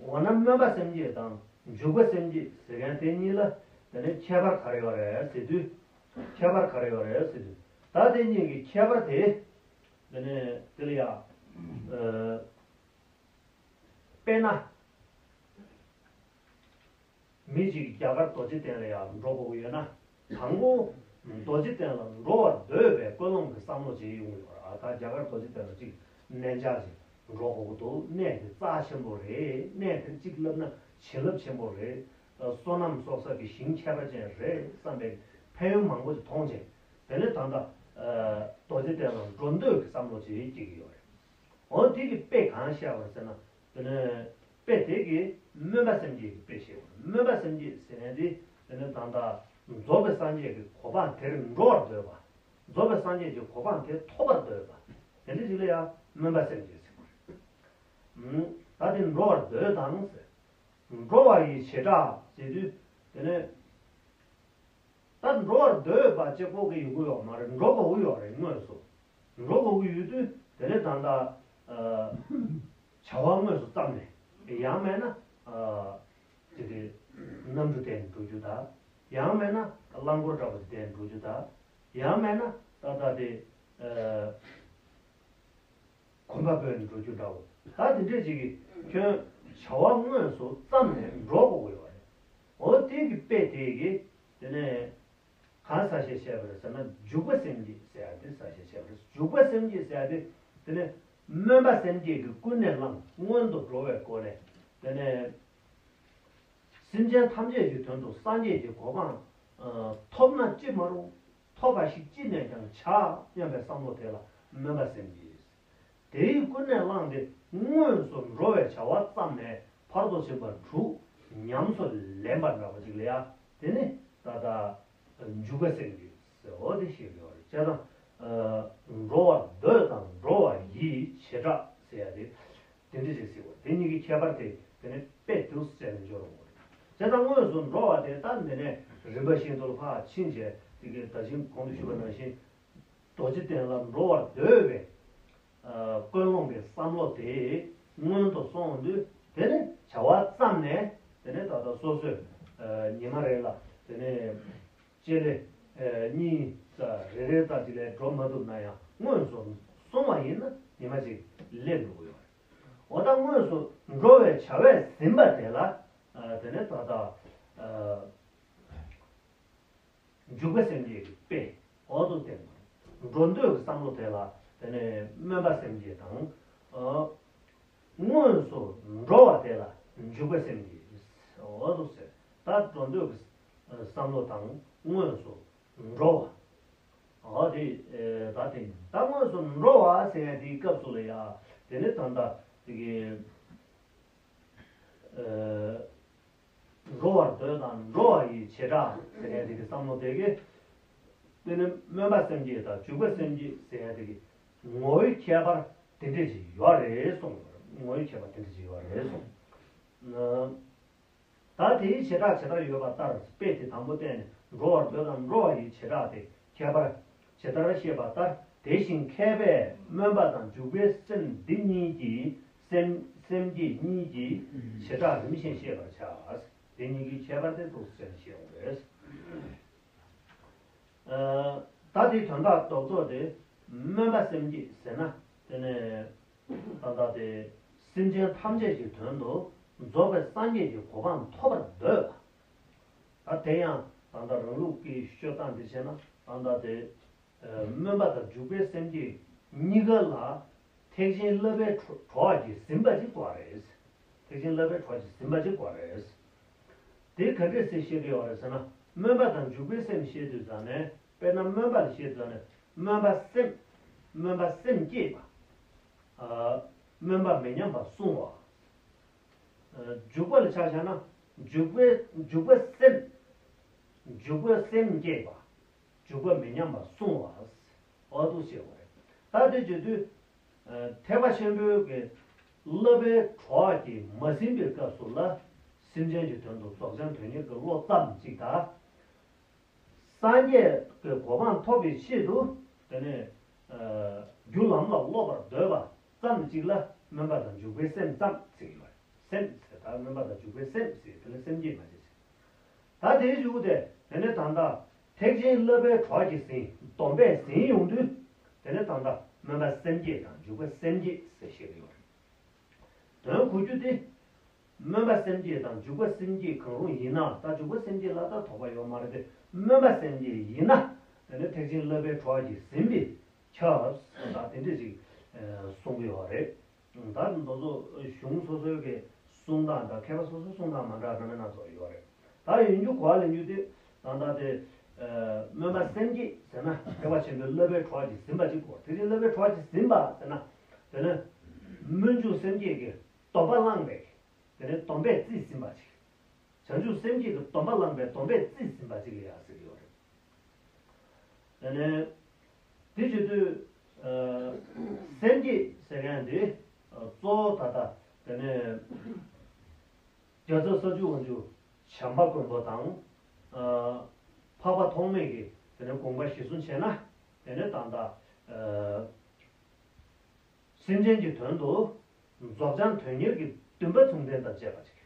འོ་ན་སྨོན་པ་སེམས་བསྐྱེད་དང་འཇུག་པ་སེམས་བསྐྱེད་ཟེར་མཁན་དེ་གཉིས་ལ་དེ་ནས་ཁྱད་པར་ག་རེ་ཡོད་རེད་ཟེར་དུས། ཁྱད་པར་ག་རེ་ཡོད་རེད་ཟེར་དུས། ད་དེ་གཉིས་ཀྱི་ཁྱད་པར་དེ་དེ་ནས་དེ་ལ་ཡ་ཨ་དཔེར་ན། མི་གཅིག་རྒྱ་གར་རྡོ་རྗེ་གདན་ལ་ཡང་འགྲོ་དགོས་ཀྱི་ཡོད་ན། དང་པོ་རྡོ་རྗེ་གདན་ལ་འགྲོ་བར་འདོད་པའི་ཀུན་སློང་གི་བསམ་བློ་བྱེད་ཡོང་གི་ཡོད་རེད། ཨ་ད་རྒྱ་གར་རྡོ་རྗེ་གདན་ལ་གཅིག་གནས་མཇལ་ཞིག་འགྲོ་དགོས་ཀྱི་འདུག་གནས་དེ་རྩ་ཆེན་པོ་རེད། གནས་དེར་གཅིག་བསླེབས་ན་བྱིན་རླབས་ཆེན་པོ་རེད། བསོད་ནམས་གསོག་ས་གི་ཞིང་ཁྱད་པར་ཅན་རེད་བསམ་པའི་ཕན་ཡོན་མང་པོ་ཞིག་མཐོང་བྱས། དེ་ནས་ད་ལྟ་རྡོ་རྗེ་གདན་ལ་འགྲོ་འདོད་ཀྱི་བསམ་བློ་ཅིག་སྐྱེ་གི་ཡོད་རེད། འོ་དེ་གི་དཔེ་གང་བཤད་པ་ཟེར་ན། དེ་ནས་དཔེ་དེ་གི་སྨོན་པ་སེམས་བསྐྱེད་ཀྱི་དཔེ་བཤད་པ། སྨོན་པ་སེམས་བསྐྱེད་ཟེར་ནས་དེ་དེ་ནས་ད་ལྟ་རྫོགས་པའི་སངས་རྒྱས་ཀྱི་གོ་འཕང་དེར་འགྲོ་བར་འདོད་པ། རྫོགས་པའི་སངས་རྒྱས་ཀྱི་གོ་འཕང་དེ་ཐོབ་པར་འདོད་པ། དེ་འདྲ་ཞིག་ལ་ཡང་སྨོན་པ་སེམས་བསྐྱེད་ཟེར་བ་རེད། ད་དེ་འགྲོ་བར་འདོད་དང་ཟེར། འགྲོ་བ་ཡི་བྱེ་བྲག་ཟེར་དུས་དེ་ནས། ད་འགྲོ་བར་འདོད་པ་གཅིག་པོ་གིས་ཡོང་གི་ཡོད་མ་རེད། འགྲོ་དགོས་ཀྱི་ཡོད་རེད་དངོས་སུ། འགྲོ་དགོས་ཀྱི་ཡོད་དུས་དེ་ནས་ད་ལྟ་ཨ་བྱ་བ་དངོས་སུ་བརྩམས་ནས། ཡང་མེད་ན་ཨ་དེ་དེ་གནམ་གྲུ་དེ་འགྲོ་རྒྱུ་དང་། ཡང་མེད་ན་རླངས་འཁོར་འདྲ་པོ་དེ་དེ་འགྲོ་རྒྱུ་དང་། ཡང་མེད་ན་ད་ལྟ་དེ་ཨ། གོམ་པ་སྤོས་ནས་འགྲོ་རྒྱུ་འདྲ་བོ། ད་དེ་འདྲས་ཅིག་གིས་ཁྱོད་བྱ་བ་དངོས་སུ་བརྩམས་ནས་འགྲོ་དགོས་ཀྱི་ཡོད་རེད། འོ་དེ་གི་དཔེ་དེ་གིས་དེ་ནས་གང་གསལ་བཤད་བྱས་པ་རེད་ཟེར་ན། འཇུག་པ་སེམས་བསྐྱེད་ཟེར་ཡ་དེ་གསལ་བཤད་བྱས་པ་རེད། འཇུག་པ་སེམས་བསྐྱེད་ཟེར་ཡ་དེ་དེ་ནས་སྨོན་པ་སེམས་བསྐྱེད་ཀྱིས་ཀུན་ནས་བསླངས། སྔོན་དུ་འགྲོ་བའི་སྒོ་ནས་དེ་ནས། སེམས་ཅན་ཐམས་ཅད་ཀྱི་དོན་དུ་སངས་རྒྱས་ཀྱི་གོ་འཕང་ཐོབ་ན་ཅི་མ་རུང་། ཐོབ་པ་ཞིག་ཅི་ནས་ཀྱང་བྱ་སྙམ་པའི་བསམ་བློ་དེ་ལ་སྨོན་པ་སེམས་བསྐྱེད། དེའི་ཀུན་ནས་བསླངས་ཏེ་དངོས་སུ་འགྲོ་བའི་བྱ་བ་བརྩམས་ནས་ཕར་ཚུར་ཕྱིན་པ་དྲུག་ཉམས་སུ་ལེན་པ་འདྲ་པོ་ཅིག་ལ་ཡ། དེ་ནི་ད་ལྟ་འཇུག་པ་སེམས་བསྐྱེད་ཟེར་བ་དེ་ཤེས་དགོས་པ་རེད། བྱས་ཙང་ འགྲོ་བར་འདོད་དང་འགྲོ་བ་ཡི་བྱེ་བྲག་ཟེར་ཡ་དེ་དེ་འདྲ་ཞིག་ཟེར་བ། དེ་གཉིས་ཀྱི་ཁྱད་པར་དེ་དེ་ནི་དཔེ་དུ་བྱས་ནས་སྦྱོར་དགོས་རེད། བྱས་ཙང་དངོས་སུ་འགྲོ་བ་དེ་ལྟར་འདི་ནས་རིམ་པ་བཞིན་དུ་ཕར་ཕྱིན་བྱས་དེ་གའི་ད་ཅིང་གོང་དུ་ཞུས་པ་ནང་བཞིན་རྡོ་རྗེ་གདན་ལ་འགྲོ་བར་འདོད་པའི་ཀུན་སློང་གི་བསམ་བློ་དེ་སྔོན་དུ་སོང་དུས་དེ་ནི་བྱ་བ་བརྩམས་ནས་དེ་ནི་ད་ལྟ་སོ་སོས་ཉི་མ་རེ་ལ་དེ་ནི་ལྕེ་ལེ་གཉིས་རེ་རེ་ཙམ་ཅིག་ལས་འགྲོ་མ་ཐུབ་ན་ཡང་སྔོན་དུ་སོང་བ་ཡིན་ན་ཉི་མ་ཅིག་སླེབས་འགྲོ་གི་ཡོད་རེད། འོ་ད་དངོས་སུ་འགྲོ་བའི་བྱ་བས་ཟིན་པ་དེ་ལ་དེ་ནི་ད་ལྟ་འཇུག་པ་སེམས་བསྐྱེད་ཀྱི་དཔེ་འོག་ཏུ་བསྟན་པ། འགྲོ་འདོད་ཀྱི་བསམ་བློ་དེ་ལ་དེ་ནས་སྨོན་པ་སེམས་བསྐྱེད་དང་། སྔོན་དུ་འགྲོ་བ་དེ་ལ་འཇུག་པ་སེམས་བསྐྱེད་འོག་ཏུ་ཟེར། ད་འགྲོ་འདོད་ཀྱི་བསམ་བློ་དང་སྔོན་དུ་འགྲོ་བ། འོ་དེ་ད་དེ་ད་སྔོན་དུ་འགྲོ་བ་ཟེར་ཡ་དེའི་སྐབས་སུ་ལ་ཡ་དེ་ནི་ད་ལྟ་དེ་གི་འགྲོ་བར་འདོད་དང་འགྲོ་བ་ཡི་བྱེ་བྲག་ཟེར་ཡ་དེ་གི་བསམ་བློ་དེ་གི་དེ་ནི་སྨོན་པ་སེམས་བསྐྱེད་དང་འཇུག་པ་སེམས་བསྐྱེད་ཟེར་ཡ་དེ་གི་ངོ་བོའི་ཁྱད་པར་དེ་འདྲས་ཅིག་ཡོད་རེད་གསུངས་ཡོད་རེད། ངོ་བོའི་ཁྱད་པར་དེ་འདྲས་ཅིག་ཡོད་རེད་གསུངས། ད་དེའི་བྱེ་བྲག་ཇི་ལྟར་ཡོད་པ་ལྟར་དཔེ་དེ་དང་པོ་བསྟན་ནས་འགྲོ་བར་འདོད་དང་འགྲོ་བ་ཡི་བྱེ་བྲག་དེ་ཁྱད་པར་ཇི་ལྟར་བཤད་པ་ལྟར་དེ་བཞིན་མཁས་པས་སྨོན་པ་དང་འཇུག་པའི་སེམས་འདི་གཉིས་ཀྱི་སེམས་སེམས་བསྐྱེད་གཉིས་ཀྱི་བྱེ་བྲག་རིམ་བཞིན་བཤད་པར་བྱ། དེ་གཉིས་ཀྱི་ཁྱད་པར་དེ་ཏོག་ཙམ་བཤད་ཡོང་རེད། ད་དེའི་དོན་དག་རྡོག་རྡོག་དེ་སྨོན་པ་སེམས་བསྐྱེད་ཟེར་ན་དེ་ནས་ད་ལྟ་དེ་སེམས་ཅན་ཐམས་ཅད་ཀྱི་དོན་དུ་རྫོགས་པའི་སངས་རྒྱས་ཀྱི་གོ་འཕང་ཐོབ་པར་འདོད་པ། ད་དེ་ཡང་ད་ལྟ་རང་ལུགས་ཀྱི་ཤོད་སྟངས་དེ་བྱས་ན་ད་ལྟ་དེ་སྨོན་པ་དང་འཇུག་པའི་སེམས་བསྐྱེད་གཉིས་ཀ་ལ་ཐེག་ཆེན་བསླབ་པའི་གྲོགས་ཀྱིས་ཟིན་པ་ཅིག་དགོས་རེད། ཐེག་ཆེན་བསླབ་པའི་གྲོགས་ཀྱིས་ཟིན་པ་ཅིག་དགོས་རེད། དེ་ག་འདྲས་སེ་བཤད་ཀྱི་ཡོད་རེད་ཟེར་ན་སྨོན་པ་དང་འཇུག་པའི་སེམས་བཤད་དུས་ཙང་ནས་དཔེར་ན་སྨོན་པ་ལ་བཤད་དུས་ཙང་ནས་སྨོན་པ་སེམས། སྨོན་པ་སེམས་བསྐྱེད་པ། སྨོན་པ་མི་ཉམས་པ་བསྲུང་བ། འཇུག་པ་ལ་ཆ་བཞག་ན་འཇུག་པའི་འཇུག་པ་སེམས། འཇུག་པ་སེམས་བསྐྱེད་པ། འཇུག་པ་མི་ཉམས་པ་བསྲུང་བ། འོ་འདུག་ཅེས་པ་རེད། ད་དེ་བརྗོད་དུས། ཐེག་པ་ཆེན་པོའི་གི་བསླབ་པའི་གྲོགས་ཀྱིས་མ་ཟིན་པའི་སྐབས་སུ་ལ། སེམས་ཅན་གྱི་དོན་དུ་རྫོགས་བྱང་དོན་གཉེར་གྱི་བློ་ཙམ་གཅིག་དང་། སངས་རྒྱས་ཀྱི་གོ་འཕང་ཐོབ་པའི་ཆེད་དུ། དེ་ནས། རྒྱུ་ལམ་ལ་སློབ་པར་འདོད་པ་ཙམ་གཅིག་ལ་སྨོན་པ་དང་འཇུག་པའི་སེམས་ཙམ་ཟེར་གྱི་ཡོད་རེད། སེམས་ཟེར་ད་སྨོན་པ་དང་འཇུག་པའི་སེམས་ཟེར་དེ་ལ་སེམས་བསྐྱེད་མ་བྱེད་ཟེར། ད་དེའི་གཞུག་དེ་དེ་ནས་ད་ལྟ་ཐེག་ཆེན་བསླབ་པའི་གྲོགས་ཀྱིས་ཟིན་སྡོམ་པས་ཟིན་ཡོང་དུས་དེ་ནས་ད་ལྟ་སྨོན་པ་སེམས་བསྐྱེད་དང་འཇུག་པ་སེམས་བསྐྱེད་ཟེར་བཤད་ཀྱི་ཡོད་རེད། དོན་གོ་རྒྱུ་དེ། སྨོན་པ་སེམས་བསྐྱེད་དང་འཇུག་པ་སེམས་བསྐྱེད་གང་རུང་ཡིན་ན་ད་འཇུག་པ་སེམས་བསྐྱེད་ལ་ད་དོགས་པ་ཡོད་མ་རེད་དེ་སྨོན་པ་སེམས་བསྐྱེད་ཡིན་ན་དེ་ནས་ཐེག་ཆེན་བསླབ་པའི་གྲོགས་ཀྱིས་ཟིན་པས་ཁྱབ་ད་དེ་འདྲས་ཅིག་གསུང་གི་ཡོད་རེད། ད་མདོ་ཚོ་གཞུང་སོ་སོའི་གི་གསུང་སྟངས་དང་མཁས་པ་སོ་སོའི་གསུང་སྟངས་མ་འདྲ་སྣ་མིན་སྣ་ཚོགས་ཡོད་རེད། ད་ཡིན་རྒྱུ་གོ་བ་ལེན་རྒྱུ་དེ་ད་ལྟ་དེ་སྨོན་པ་སེམས་བསྐྱེད་ཟེར་ན་ཐེག་པ་ཆེན་པོའི་བསླབ་པའི་གྲོགས་ཀྱིས་ཟིན་པ་ཅིག་གོ། ཐེག་ཆེན་བསླབ་པའི་གྲོགས་ཀྱིས་ཟིན་པ་ཟེར་ན་དེ་ནི་སྨོན་འཇུག་སེམས་བསྐྱེད་ཀྱི་སྡོམ་པ་བླངས་པའི་དེ་ནི་སྡོམ་པས་རྩིས་ཟིན་པ་ཅིག་བྱང་ཆུབ་སེམས་བསྐྱེད་ཀྱི་སྡོམ་པ་བླངས་པའི་སྡོམ་པས་རྩིས་ཟིན་པ་ཅིག་ལ་ཡང་ཟེར་གྱི་ཡོད་རེད། དེ་ནས་དེ་བྱེད་དུས་སེམས་བསྐྱེད་ཟེར་མཁན་དེ་གཙོ་བོ་ད་ལྟ་དེ་ནས་རྒྱལ་ཚབ་ས་བཅུ་པ་མགོན་པོ་བྱམས་པ་མགོན་པོ་དང་། འཕགས་པ་ཐོགས་མེད་ཀྱི་དེ་ནས་དགོངས་པ་གཞིར་བཟུང་བྱས་ན་དེ་ནས་ད་ལྟ། སེམས་ཅན་གྱི་དོན་དུ་རྫོགས་བྱང་དོན་གཉེར་གྱི་འདུན་པ་མཚུངས་ལྡན་དང་བཅས་པ་ཅིག་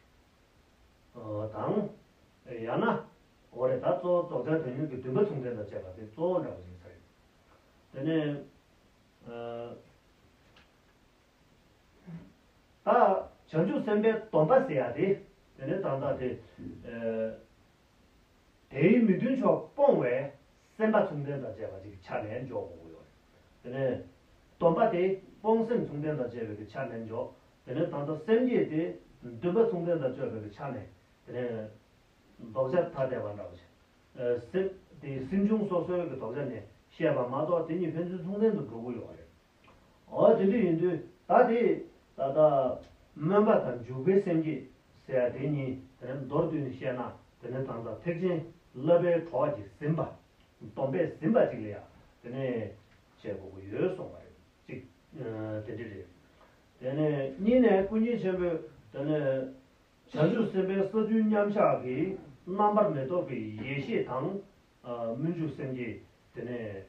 དང་། ཡང་ན། འོ་རེད་ད་གཙོ་བོ་རྫོགས་བྱང་དོན་གཉེར་གྱི་འདུན་པ་མཚུངས་ལྡན་དང་བཅས་པ་དེ་གཙོ་བོ་འདྲ་པོ་ཡིན་ས་རེད། དེ་ནས། ད་བྱང་ཆུབ་སེམས་དཔའི་སྡོམ་པ་ཟེར་ཡ་དེ་དེ་ནས་ད་ལྟ་དེ། དེའི་མི་མཐུན་ཕྱོགས་སྤོང་བའི་སེམས་པ་མཚུངས་ལྡན་དང་བཅས་པ་ཅིག་གི་ཆ་ནས་འཇོག་དགོས་ཀྱི་ཡོད་རེད། དེ་ནས་སྡོམ་པ་དེ་སྤོང་སེམས་མཚུངས་ལྡན་དང་བཅས་པའི་གི་ཆ་ནས་འཇོག་དེ་ནས་ད་ལྟ་སེམས་བསྐྱེད་དེ་འདུན་པ་མཚུངས་ལྡན་དང་བཅས་པའི་གི་ཆ་ནས་དེ་ནས་ལྡོག་ཆ་ཐ་དད་པ་འདྲ་བོ་ཞིག་སེམས་དེ་སེམས་བྱུང་སོ་སོའི་གི་ལྡོག་ཆ་ནས་བཤད་པ་མ་གཏོགས་དེ་གཉིས་ཕན་ཚུན་མཚུངས་ལྡན་དུ་འགྲོ་གི་ཡོད་རེད། འོ་དེ་འདྲ་ཡིན་དུས་ད་དེ་ད་ལྟ་སྨོན་པ་དང་འཇུག་པའི་སེམས་བསྐྱེད་ཟེར་ཡ་དེ་གཉིས་དེ་ནས་མདོར་བསྡུས་ནས་བཤད་ན་དེ་ནས་ད་ལྟ་ཐེག་ཆེན་བསླབ་པའི་གྲོགས་ཀྱིས་ཟིན་པ། སྡོམ་པས་ཟིན་པ་ཅིག་ལ་ཡ་དེ་ནས་ བྱེད་དགོས་ཀྱི་ཡོད་གསུངས་པ་རེད། གཅིག་དེ་འདྲ་རེད། དེ་ནས་གཉིས་ནས་ཀུན་མཁྱེན་ཆེན་པོས་དེ་ནས་བྱང་ཆུབ་སེམས་དཔའི་ས་བཅུའི་མཉམ་གཞག་གི་རྣམ་པར་མི་རྟོག་པའི་ཡེ་ཤེས་དང་། སྨོན་འཇུག་སེམས་བསྐྱེད་དེ་ནས་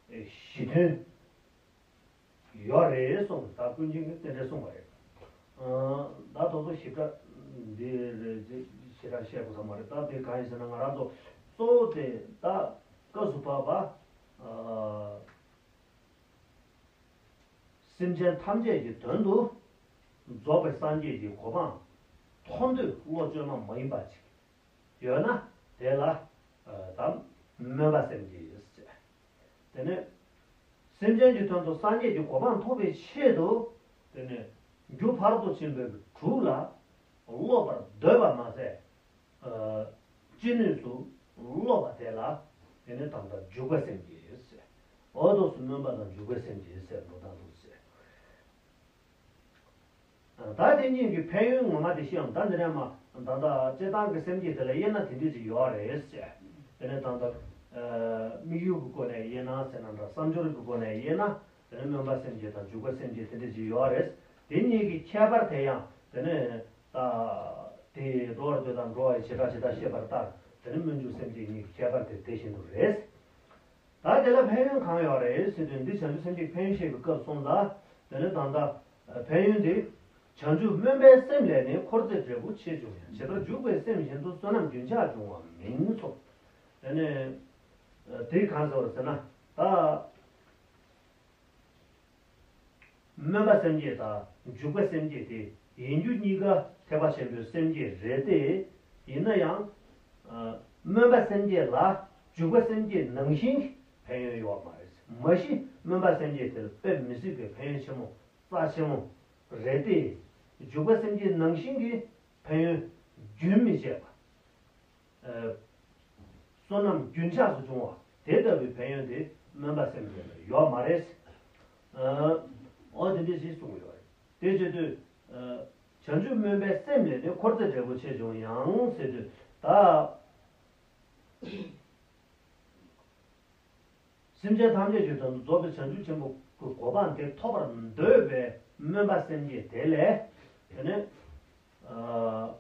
གཞི་མཐུན་ཡོད་རེད་གསུངས། ད་ཀུན་མཁྱེན་གྱིས་དེ་འདྲ་གསུངས་པ་རེད། ད་དོ་ཚོ་ཞིབ་ཕྲ་འདི་རེད། ཞེ་དྲག་བཤད་དགོས་ས་མ་རེད། ད་དེ་གང་ཡིན་ཟེར་ན། ང་རང་ཚོ་གཙོ་བོ་དེ་ད་སྐབས་སུ་བབ་པ། སེམས་ཅན་ཐམས་ཅད་ཀྱི་དོན་དུ་རྫོགས་པའི་སངས་རྒྱས་ཀྱི་གོ་འཕང་ཐོབ་འདོད་བློ་བཅོས་མ་མ་ཡིན་པ་ཅིག་ཡོད་ན། དེ་ལ་ད་སྨོན་པ་སེམས་བསྐྱེད་ཟེར། དེ་ནས་སེམས་ཅན་གྱི་དོན་དུ་སངས་རྒྱས་ཀྱི་གོ་འཕང་ཐོབ་པའི་ཆེད་དུ། དེ་ནས་རྒྱུ་ཕར་ཏུ་ཕྱིན་པའི་དྲུག་ལ་སློབ་པར་འདོད་པ་མ་ཟད། ཅི་ནུས་སུ་སློབ་པ་དེ་ལ་དེ་ནས་དང་པོ་འཇུག་པ་སེམས་བསྐྱེད་ཟེར། འོ་དོ་སུ་སྨོན་པ་དང་འཇུག་པའི་སེམས་བསྐྱེད་ཟེར་འགྲོ་དང་འདུག་ཟེར། ད་དེ་གཉིས་ཀྱི་ཕན་ཡོན་ངོ་མ་དེ་ཤེས་ཡོང་། ད་འདི་ནས་མ་ད་ལྟ་སྤྱིར་བཏང་གི་སེམས་བསྐྱེད་དེ་ལ་དབྱེ་ན་དེ་འདྲས་ཅིག་ཡོད་རེད་ཟེར། དེ་ནས་ད་ལྟ་དམིགས་ཡུལ་གྱི་སྒོ་ནས་དབྱེ་ན་ཟེར་ན་འདྲ། བསམ་སྦྱོར་གྱི་སྒོ་ནས་དབྱེ་ན། དེ་ནས་སྨོན་པ་སེམས་བསྐྱེད་དང་འཇུག་པ་སེམས་བསྐྱེད་དེ་འདྲས་ཅིག་ཡོད་རེད། དེ་གཉིས་ཀྱི་ཁྱད་པར་དེ་ཡང་དེ་ནས་ད་དེ་འགྲོ་བར་འདོད་དང་འགྲོ་བ་ཡི་བྱེ་བྲག་ཇི་ལྟར་ཤེས་པ་ལྟར། དེ་ནས་སྨོན་འཇུག་སེམས་བསྐྱེད་གཉིས་ཀྱི་ཁྱད་པར་དེ་དེ་བཞིན་དུ་རེད། ད་དེ་ལ་ཕན་ཡོན་གང་ཡོད་རེད་ཟེར་དུས། འདི་བྱང་ཆུབ་སེམས་བསྐྱེད་ཕན་ཡོན་བཤད་པའི་སྐབས་སོང་ཙང་། དེ་ནས་ད་ལྟ་ཕན་ཡོན་དེ། བྱང་ཆུབ་སྨོན་པའི་སེམས་ལས་ནི། འཁོར་ཚེ་འབྲས་བུ་ཆེ་འབྱུང་ཡང་། ཇི་ལྟར་འཇུག་པའི་སེམས་བཞིན་དུ། བསོད་ནམས་རྒྱུན་ཆགས་འབྱུང་བ་མིན་སོགས། དེ་ནས་དེ་གང་ཟེར་བ་ཟེར་ན། ད་སྨོན་པ་སེམས་བསྐྱེད་དང་འཇུག་པ་སེམས་བསྐྱེད་དེ་ཡིན་རྒྱུ་གཉིས་ཀ་ཐེག་པ་ཆེན་པོའི་སེམས་བསྐྱེད་རེད་དེ། ཡིན་ན་ཡང་། ཨ། སྨོན་པ་སེམས་བསྐྱེད་ལ་འཇུག་པ་སེམས་བསྐྱེད་ནང་བཞིན་གྱི་ཕན་ཡོན་ཡོད་མ་རེད། མ་གཞི་སྨོན་པ་སེམས་བསྐྱེད་དེ་ལ་དཔེ་མི་སྲིད་པའི་ཕན་ཡོན་ཆེན་མོ་རྩ་ཆེན་མོ་རེད་དེ། འཇུག་པ་སེམས་བསྐྱེད་ནང་བཞིན་གྱི་ཕན་ཡོན་རྒྱུན་མི་ཆད་པ། ཨ། བསོད་ནམས་རྒྱུན་ཆགས་སུ་འབྱུང་བ་དེ་ལྟ་བུའི་ཕན་ཡོན་དེ་སྨོན་པ་སེམས་བསྐྱེད་ལ་ཡོད་མ་རེད། ཨ། འོ་དེ་འདྲ་ཞིག་གསུངས་ཡོད་རེད། དེ་བྱེད་དུས། ཨ། བྱང་ཆུབ་སྨོན་པའི་སེམས་ལས་ནི། འཁོར་ཚེ་འབྲས་བུ་ཆེ་འབྱུང་ཡང་ཟེར་དུས། ད་སེམས་ཅན་ཐམས་ཅད་ཀྱི་དོན་དུ་རྫོགས་པའི་བྱང་ཆུབ་ཆེན་པོའི་གོ་འཕང་དེ་ཐོབ་པར་འདོད་པའི་སྨོན་པ་སེམས་བསྐྱེད་དེ་ལས། དེ་ནས། ཨ།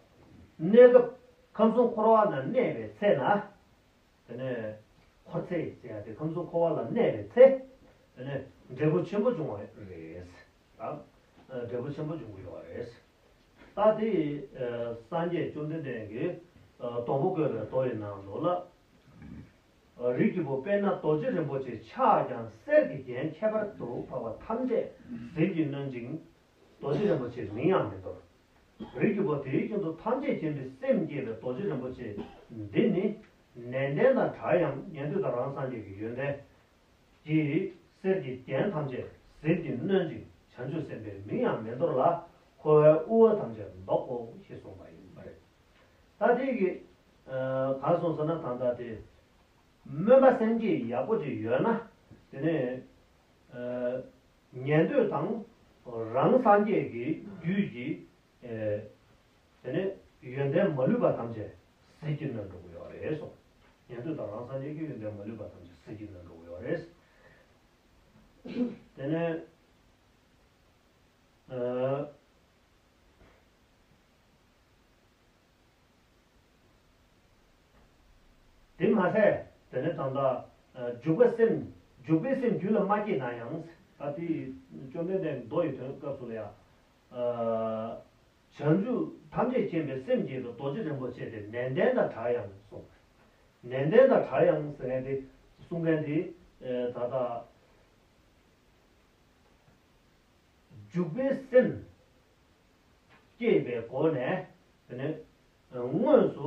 གནས་སྐབས་ཁམས་གསུམ་འཁོར་བ་ན་གནས་པའི་ཚེ་ན། དེ་ནས་འཁོར་ཚེ་ཟེར་ཡ་དེ་ཁམས་གསུམ་འཁོར་བ་ལ་གནས་པའི་ཚེ། དེ་ནས་འབྲས་བུ་ཆེན་པོ་འབྱུང་བ་རེད། ད་འབྲས་བུ་ཆེན་པོ་འབྱུང་གི་ཡོད་རེད། ད་དེ་སངས་རྒྱས་བཅོམ་ལྡན་འདས་ཀྱིས་སྡོང་པོ་བཀོད་པའི་མདོ་ཡི་ནང་ལོགས་ལ། རིགས་ཀྱི་བུ་དཔེར་ན་རྡོ་རྗེ་རིན་པོ་ཆེ་ཕྱག་ཀྱང་གསེར་གྱིས་བརྒྱན། ཁྱད་པར་དུ་འཕགས་པ་ཐམས་ཅད་ཟིལ་གྱིས་གནོན་ཅིང་། རྡོ་རྗེ་རིན་པོ་ཆེའི་མིང་ཡང་མི་འདོར། རིགས་ཀྱི་བུ་དེའི་རྒྱུན་དུ་ཐམས་ཅད་མཁྱེན་པའི་སེམས་བསྐྱེད་པའི་རྡོ་རྗེ་རིན་པོ་ཆེ་འདི་ནི། ནན་ཏན་དང་བྲལ་ཡང་ཉན་ཐོས་དང་རང་སངས་རྒྱས་ཀྱི་ཡོན་ཏན་གྱིས་གསེར་གྱི་རྒྱན་ཐམས་ཅད་ཟིལ་གྱིས་གནོན་ཅིང་། བྱང་ཆུབ་སེམས་དཔའི་མིང་ཡང་མི་འདོར་ལ། འཁོར་བའི་དབུལ་བ་ཐམས་ཅད་བཟློག་གོ་ཞེས་གསུངས་པ་ཡིན་པ་རེད། ད་དེ་གི་གང་གསུངས་ཟེར་ན། ད་ལྟ་དེ་སྨོན་པ་སེམས་བསྐྱེད་ཡག་པོ་ཅིག་ཡོད་ན། དེ་ནས་ཉན་ཐོས་དང་རང་སངས་རྒྱས་ཀྱི་རྒྱུད་ཀྱི། ཨེ། དེ་ནས་ཡོན་ཏན་མ་ལུས་པ་ཐམས་ཅད་ཟིལ་གྱིས་གནོན་འགྲོ་གི་ཡོད་རེད་གསུངས། ཉན་ཐོས་དང་རང་སངས་རྒྱས་ཀྱི་ཡོན་ཏན་མ་ལུས་པ་ཐམས་ཅད་ཟིལ་གྱིས་གནོན་འགྲོ་གི་ཡོད་རེད། དེ་ནས། ཨེ། དེ་མ་ཟད། དེ་ནས་ད་ལྟ་འཇུག་པ་སེམས། འཇུག་པའི་སེམས་རྒྱུད་ལ་མ་སྐྱེས་ན་ཡང་། ད་དེ་བཅོམ་ལྡན་འདས་མདོ་ཡི་དོན་སྐབས་སུ་ལ་ཡང་། བྱང་ཆུབ་ཐམས་ཅད་མཁྱེན་པའི་སེམས་བསྐྱེད་པའི་རྡོ་རྗེ་རིན་པོ་ཆེ་དེ་ནན་ཏན་དང་བྲལ་ཡང་གསུངས། ནན་ཏན་དང་བྲལ་ཡང་ཟེར་མཁན་དེ། གསུང་མཁན་དེ་ད་ལྟ་འཇུག་པའི་སེམས་བསྐྱེད་པའི་སྒོ་ནས། དེ་ནས་དངོས་སུ་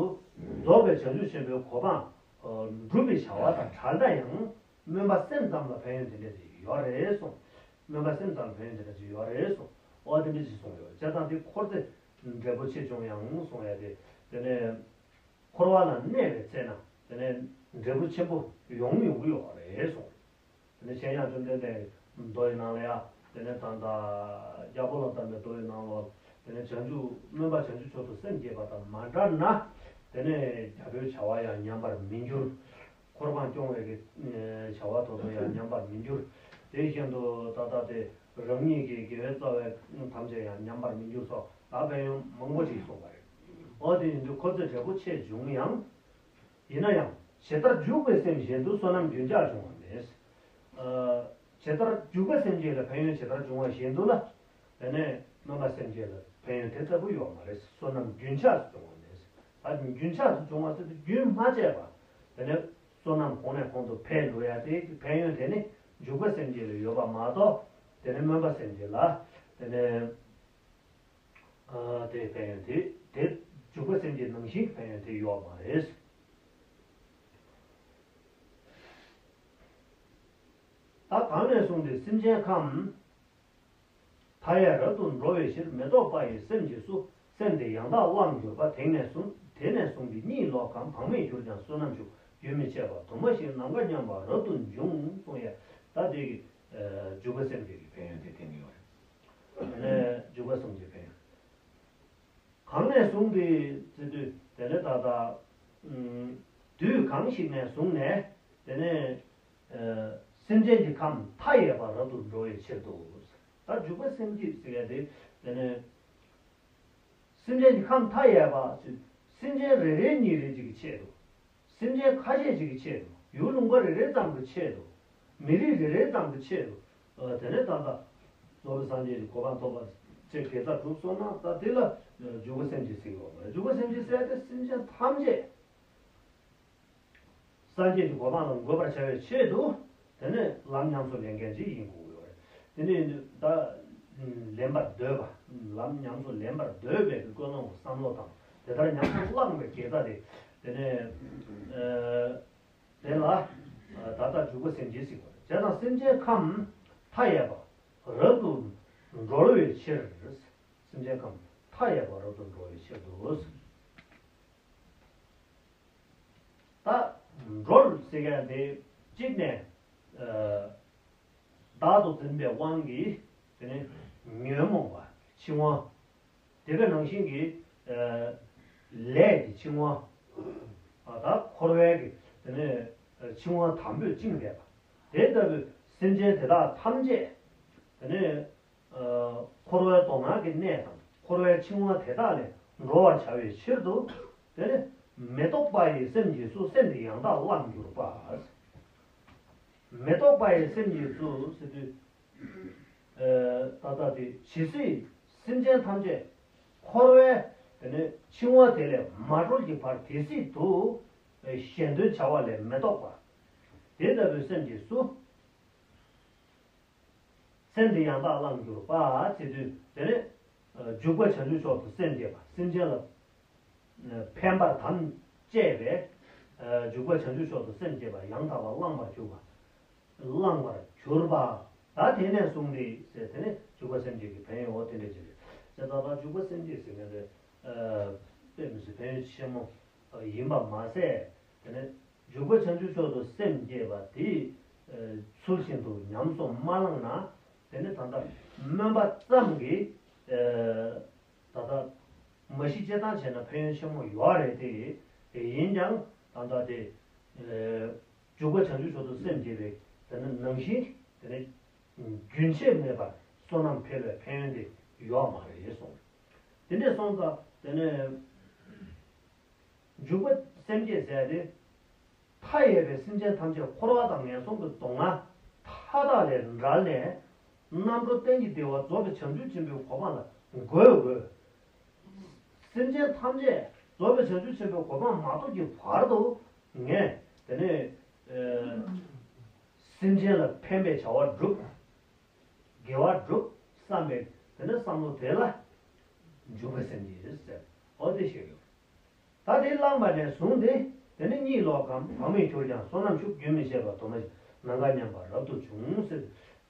རྫོགས་པའི་བྱང་ཆུབ་ཆེན་པོའི་གོ་འཕང་སྒྲུབ་པའི་བྱ་བ་དང་བྲལ་ན་ཡང་། སྨོན་པ་སེམས་ཙམ་ལ་ཕན་ཡོན་དེ་འདྲ་ཅིག་ཡོད་རེད་གསུངས། སྨོན་པ་སེམས་ཙམ་ལ་ཕན་ཡོན་དེ་འདྲ་ཅིག་ཡོད་རེད་གསུངས། འོ་དེ་འདྲ་ཅིག་གསུངས་ཡོད། བྱས་ཙང་དེ་འཁོར་ཚེ་འབྲས་བུ་ཆེ་འབྱུང་ཡང་གསུངས་ཡ་དེ། དེ་ནས་འཁོར་བ་ལ་གནས་པའི་ཚེ་ན་དེ་ནས་འབྲས་བུ་ཆེན་པོ་ཡོང་ཡོང་གི་ཡོད་རེད་གསུངས། དེ་ནས་གཞན་ཡང་བཅོམ་ལྡན་འདས་མདོ་ཡི་ནང་ལ་ཡང་། དེ་ནས་ད་ལྟ་རྒྱལ་པོ་ལ་གཏམས་པའི་མདོ་ཡི་ནང་ལོགས། དེ་ནས་བྱང་ཆུབ་སྨོན་པ་བྱང་ཆུབ་མཆོག་ཏུ་སེམས་བསྐྱེད་པ་དང་མ་བྲལ་ན། དེ་ནས་རྒྱལ་པོའི་བྱ་བ་ཡང་ཉམས་པར་མི་འགྱུར། འཁོར་འབངས་སྐྱོང་བའི་གི་བྱ་བ་དེ་ཚོ་ཡང་ཉམས་པར་མི་འགྱུར། དེ་བཞིན་དུ་ད་ལྟ་དེ་རང་ཉིད་ཀྱི་དགེ་བའི་རྩ་བ་ཐམས་ཅད་ཡང་ཉམས་པར་མི་འགྱུར་སོགས་ད་ཕན་ཡོན་མང་པོ་ཞིག་གསུངས་པ་རེད། འོ་དེ་ཡིན་དུས་ཁོ་ཚོས་འབྲས་བུ་ཆེ་བྱུང་ཡང་། ཡིན་ན་ཡང་ཇི་ལྟར་འཇུག་པའི་སེམས་བཞིན་དུ་བསོད་ནམས་རྒྱུན་ཆགས་འབྱུང་བ་མེད། ཨ། ཇི་ལྟར་འཇུག་པའི་སེམས་བསྐྱེད་ལ་ཕན་ཡོན་ཇི་ལྟར་འབྱུང་བ་བཞིན་དུ་ལ། དེ་ནས་སྨོན་པ་སེམས་བསྐྱེད་ལ་ཕན་ཡོན་དེ་ལྟ་བུ་ཡོད་མ་རེད། བསོད་ནམས་རྒྱུན་ཆགས་སུ་འབྱུང་བ་མེད། ད་རྒྱུན་ཆགས་སུ་འབྱུང་བ་ཟེར་དུས་རྒྱུན་མ་ཆད་པ། དེ་ནས་བསོད་ནམས་གོང་ནས་གོང་དུ་འཕེལ་འགྲོ་ཡ་དེ་ཕན་ཡོན་དེ་ནི་འཇུག་པ་སེམས་བསྐྱེད་ལ་ཡོད་པ་མ་གཏོགས། དེ་ནས་སྨོན་པ་སེམས་བསྐྱེད་ལ། དེ་ནས། ཨ། དེ་ཕན་ཡོན་དེ་དེ་འཇུག་པ་སེམས་བསྐྱེད་ནང་བཞིན་གྱི་ཕན་ཡོན་དེ་ཡོད་མ་རེད། ད་གང་ནས་བཟུང་སྟེ་སེམས་ཅན་ཁམས་མཐའ་ཡས་རབ་ཏུ་འགྲོ་བའི་ཕྱིར་མི་རྟོག་པ་ཡི་སེམས་ཀྱིས་སུ། སེམས་དེ་ཡང་དག་བླངས་གྱུར་པ། དེང་ནས་བཟུང་དེ་ནས་བཟུང་སྟེ་གཉིད་ལོག་གམ་བག་མེད་གྱུར་ཀྱང་བསོད་ནམས་ཤུགས་རྒྱུན་མི་ཆད་པ་དུ་མ་ཞིག་ནམ་མཁའ་མཉམ་པར་རབ་ཏུ་འབྱུང་གསུངས་ཡས། ད་དེ་གི་ཨ། འཇུག་པ་སེམས་བསྐྱེད་ཀྱི་ཕན་ཡོན་དེ་བསྟན་གྱི་ཡོད་རེད། དེ་ནས་འཇུག་པ་སེམས་བསྐྱེད་ཕན་ཡོན། གང་ནས་བཟུང་སྟེ་ཟེར་དུས་དེ་ནས་ད་ལྟ། ཨུམ། དུས་གང་ཞིག་ནས་བཟུང་ནས་དེ་ནས། ཨ། སེམས་ཅན་གྱི་ཁམས་མཐའ་ཡས་པ་རབ་ཏུ་འགྲོ་བའི་ཕྱིར་དུ། ད་འཇུག་པ་སེམས་བསྐྱེད་ཟེར་ཡ་དེ་དེ་ནས། སེམས་ཅན་གྱི་ཁམས་མཐའ་ཡས་པ་ཟེར། སེམས་ཅན་རེ་རེ་གཉིས་རེ་གཅིག་གི་ཆེད་དུ། སེམས་ཅན་ཁ་ཤས་ཤིག་གི་ཆེད་དུ། ཡུལ་ལུང་པ་རེ་རེ་ཙམ་གྱི་ཆེད་དུ། མི་རིགས་རེ་རེ་ཙམ་གྱི་ཆེད་དུ། ཨ། དེ་ནས་ད་ལྟ་རྫོགས་པའི་སངས་རྒྱས་ཀྱི་གོ་འཕང་ཐོབ་པ་བཅས་དགེ་རྩ་སྒྲུབ་སོང་ན། ད་དེ་ལ་འཇུག་པ་སེམས་བསྐྱེད་ཟེར་གྱི་ཡོད་མ་རེད། འཇུག་པ་སེམས་བསྐྱེད་ཟེར་ཏེ་སེམས་ཅན་ཐམས་ཅད་སངས་རྒྱས་ཀྱི་གོ་འཕང་ལ་འགོད་པར་བྱ་བའི་ཆེད་དུ། དེ་ནས་ལམ་ཉམས་སུ་ལེན་མཁན་ཅིག་ཡིན་དགོས་ཀྱི་ཡོད་རེད། དེ་ནས་ད་ལེན་པར་འདོད་པ། ལམ་ཉམས་སུ་ལེན་པར་འདོད་པའི་ཀུན་སློང་གི་བསམ་བློ་དང་། དེ་ལྟར་ཉམས་སུ་བླངས་པའི་དགེ་རྩ་དེ། དེ་ནས། ཨ། དེ་ལ་ད་ལྟ་འཇུག་པ་སེམས་བསྐྱེད་ཟེར་གྱི་ཡོད་རེད། བྱས་ཙང་སེམས་ཅན་ཁམས་མཐའ་ཡས་པ་རབ་ཏུ་འགྲོ་བའི་ཕྱིར། སེམས་ཅན་ཁམས་མཐའ་ཡས་པ་རབ་ཏུ་འགྲོ་བའི་ཕྱིར་དུ། ད་འགྲོ་ཟེར་མཁན་དེ་གཅིག་ནས། ཨ། བདག་ཏུ་འཛིན་པའི་དབང་གིས་དེ་ནི་ཉོན་མོངས་པ་འཆིང་བ། དེ་ག་ནང་བཞིན་གྱི། ཨ། ལས་ཀྱི་འཆིང་བ། ཨ། ད་འཁོར་བའི་གི་དེ་ནི་འཆིང་བ་དམ་པོས་བཅིངས་བསྡད་པ། དེ་ལྟ་བུའི་སེམས་ཅན་དེ་དག་ཐམས་ཅད་དེ་ནི། ཨ། འཁོར་བའི་སྡུག་བསྔལ་གྱི་གནས་དང་འཁོར་བའི་འཆིང་བ་དེ་དག་ལས་འགྲོ་བར་བྱ་བའི་ཕྱིར་དུ། དེ་ནི་མི་རྟོག་པ་ཡི་སེམས་ཀྱིས་སུ། སེམས་དེ་ཡང་དག་བླངས་གྱུར་པ། མི་རྟོག་པ་ཡི་སེམས་ཀྱིས་སུ་ཟེར་དུས། ཨ། ད་ལྟ་དེ་ཇི་སྲིད་སེམས་ཅན་ཐམས་ཅད་འཁོར་བའི་དེ་ནི་འཆིང་བ་དེ་ལས་མ་གྲོལ་གྱི་བར་དེ་སྲིད་དུ། ཨ། གཞན་དོན་བྱ་བ་ལས་མི་ལྡོག་པ། དེ་ལྟ་བུའི་སེམས་ཀྱིས་སུ། སེམས་དེ་ཡང་དག་བླངས་གྱུར་པ་ཟེར་དུས། དེ་ནས་འཇུག་པ་བྱང་ཆུབ་མཆོག་ཏུ་སེམས་བསྐྱེད་པ། སེམས་ཅན་ལ་ཕན་པར་དམ་བཅས་པའི་འཇུག་པ་བྱང་ཆུབ་མཆོག་ཏུ་སེམས་བསྐྱེད་པ་ཡང་དག་པར་བླངས་པར་གྱུར་པ། བླངས་པར་གྱུར་པ། ད་དེ་ནས་བཟུང་སྟེ་ཟེར། དེ་ནས་འཇུག་པ་སེམས་བསྐྱེད་ཀྱི་ཕན་ཡོན་འོ་དེ་འདྲ་ཅིག་རེད། དེ་ད་ལྟ་འཇུག་པ་སེམས་བསྐྱེད་ཟེར་མཁན་དེ་དཔེ་མི་སྲིད་ཕན་ཡོན་ཆེན་མོ་ཡིན་པ་མ་ཟད། དེ་ནས་འཇུག་པ་བྱང་ཆུབ་མཆོག་ཏུ་སེམས་བསྐྱེད་པ་དེ་ཚུལ་བཞིན་དུ་ཉམས་སུ་མ་བླངས་ན། དེ་ནི་ད་ལྟ་སྨོན་པ་ཙམ་གྱིས་ད་ལྟ་མ་གཞི་སྤྱིར་བཏང་བྱས་ན་ཕན་ཡོན་ཆེན་མོ་ཡོད་རེད་དེ། ཡིན་ཀྱང་ད་ལྟ་དེ་འཇུག་པ་བྱང་ཆུབ་མཆོག་ཏུ་སེམས་བསྐྱེད་པའི་དེ་ནི་ནང་བཞིན་དེ་ནི་རྒྱུན་ཆད་མེད་པར་བསོད་ནམས་འཕེལ་བའི་ཕན་ཡོན་དེ་ཡོད་མ་རེད་གསུངས། དེ་འདྲས་སོང་ཙང་དེ་ནི། འཇུག་པ་སེམས་བསྐྱེད་ཟེར་ཏེ། མཐའ་ཡས་པའི་སེམས་ཅན་ཐམས་ཅད་འཁོར་བ་དང་ངན་སོང་གི་སྡུག་བསྔལ་མཐའ་དག་ལས་བསྒྲལ་ནས། རྣམ་གྲོལ་གཏན་གྱི་བདེ་བ་རྫོགས་པའི་བྱང་ཆུབ་ཆེན་པོའི་གོ་འཕང་ལ་འགོད་དགོས། སེམས་ཅན་ཐམས་ཅད་རྫོགས་པའི་བྱང་ཆུབ་ཆེན་པོའི་གོ་འཕང་མ་ཐོབ་ཀྱི་བར་དུ་ངས་དེ་ནས་སེམས་ཅན་ལ་ཕན་པའི་བྱ་བ་བསྒྲུབ། དགེ་བ་སྒྲུབ་བསམ་པའི་དེ་ནས་བསམ་བློ་དེ་ལ་འཇུག་པའི་སེམས་བསྐྱེད་ཟེར། འོ་དེ་ཞིག་ཡོད། ད་དེ་བླངས་པ་ནས་བཟུང་སྟེ། དེ་ནས་གཉིད་ལོག་གམ་བག་མེད་གྱུར་ཀྱང་བསོད་ནམས་ཤུགས་རྒྱུན་མི་ཆད་པ་དུ་མ་ཞིག་ནམ་མཁའ་མཉམ་པར་རབ་ཏུ་འབྱུང་ཟེར།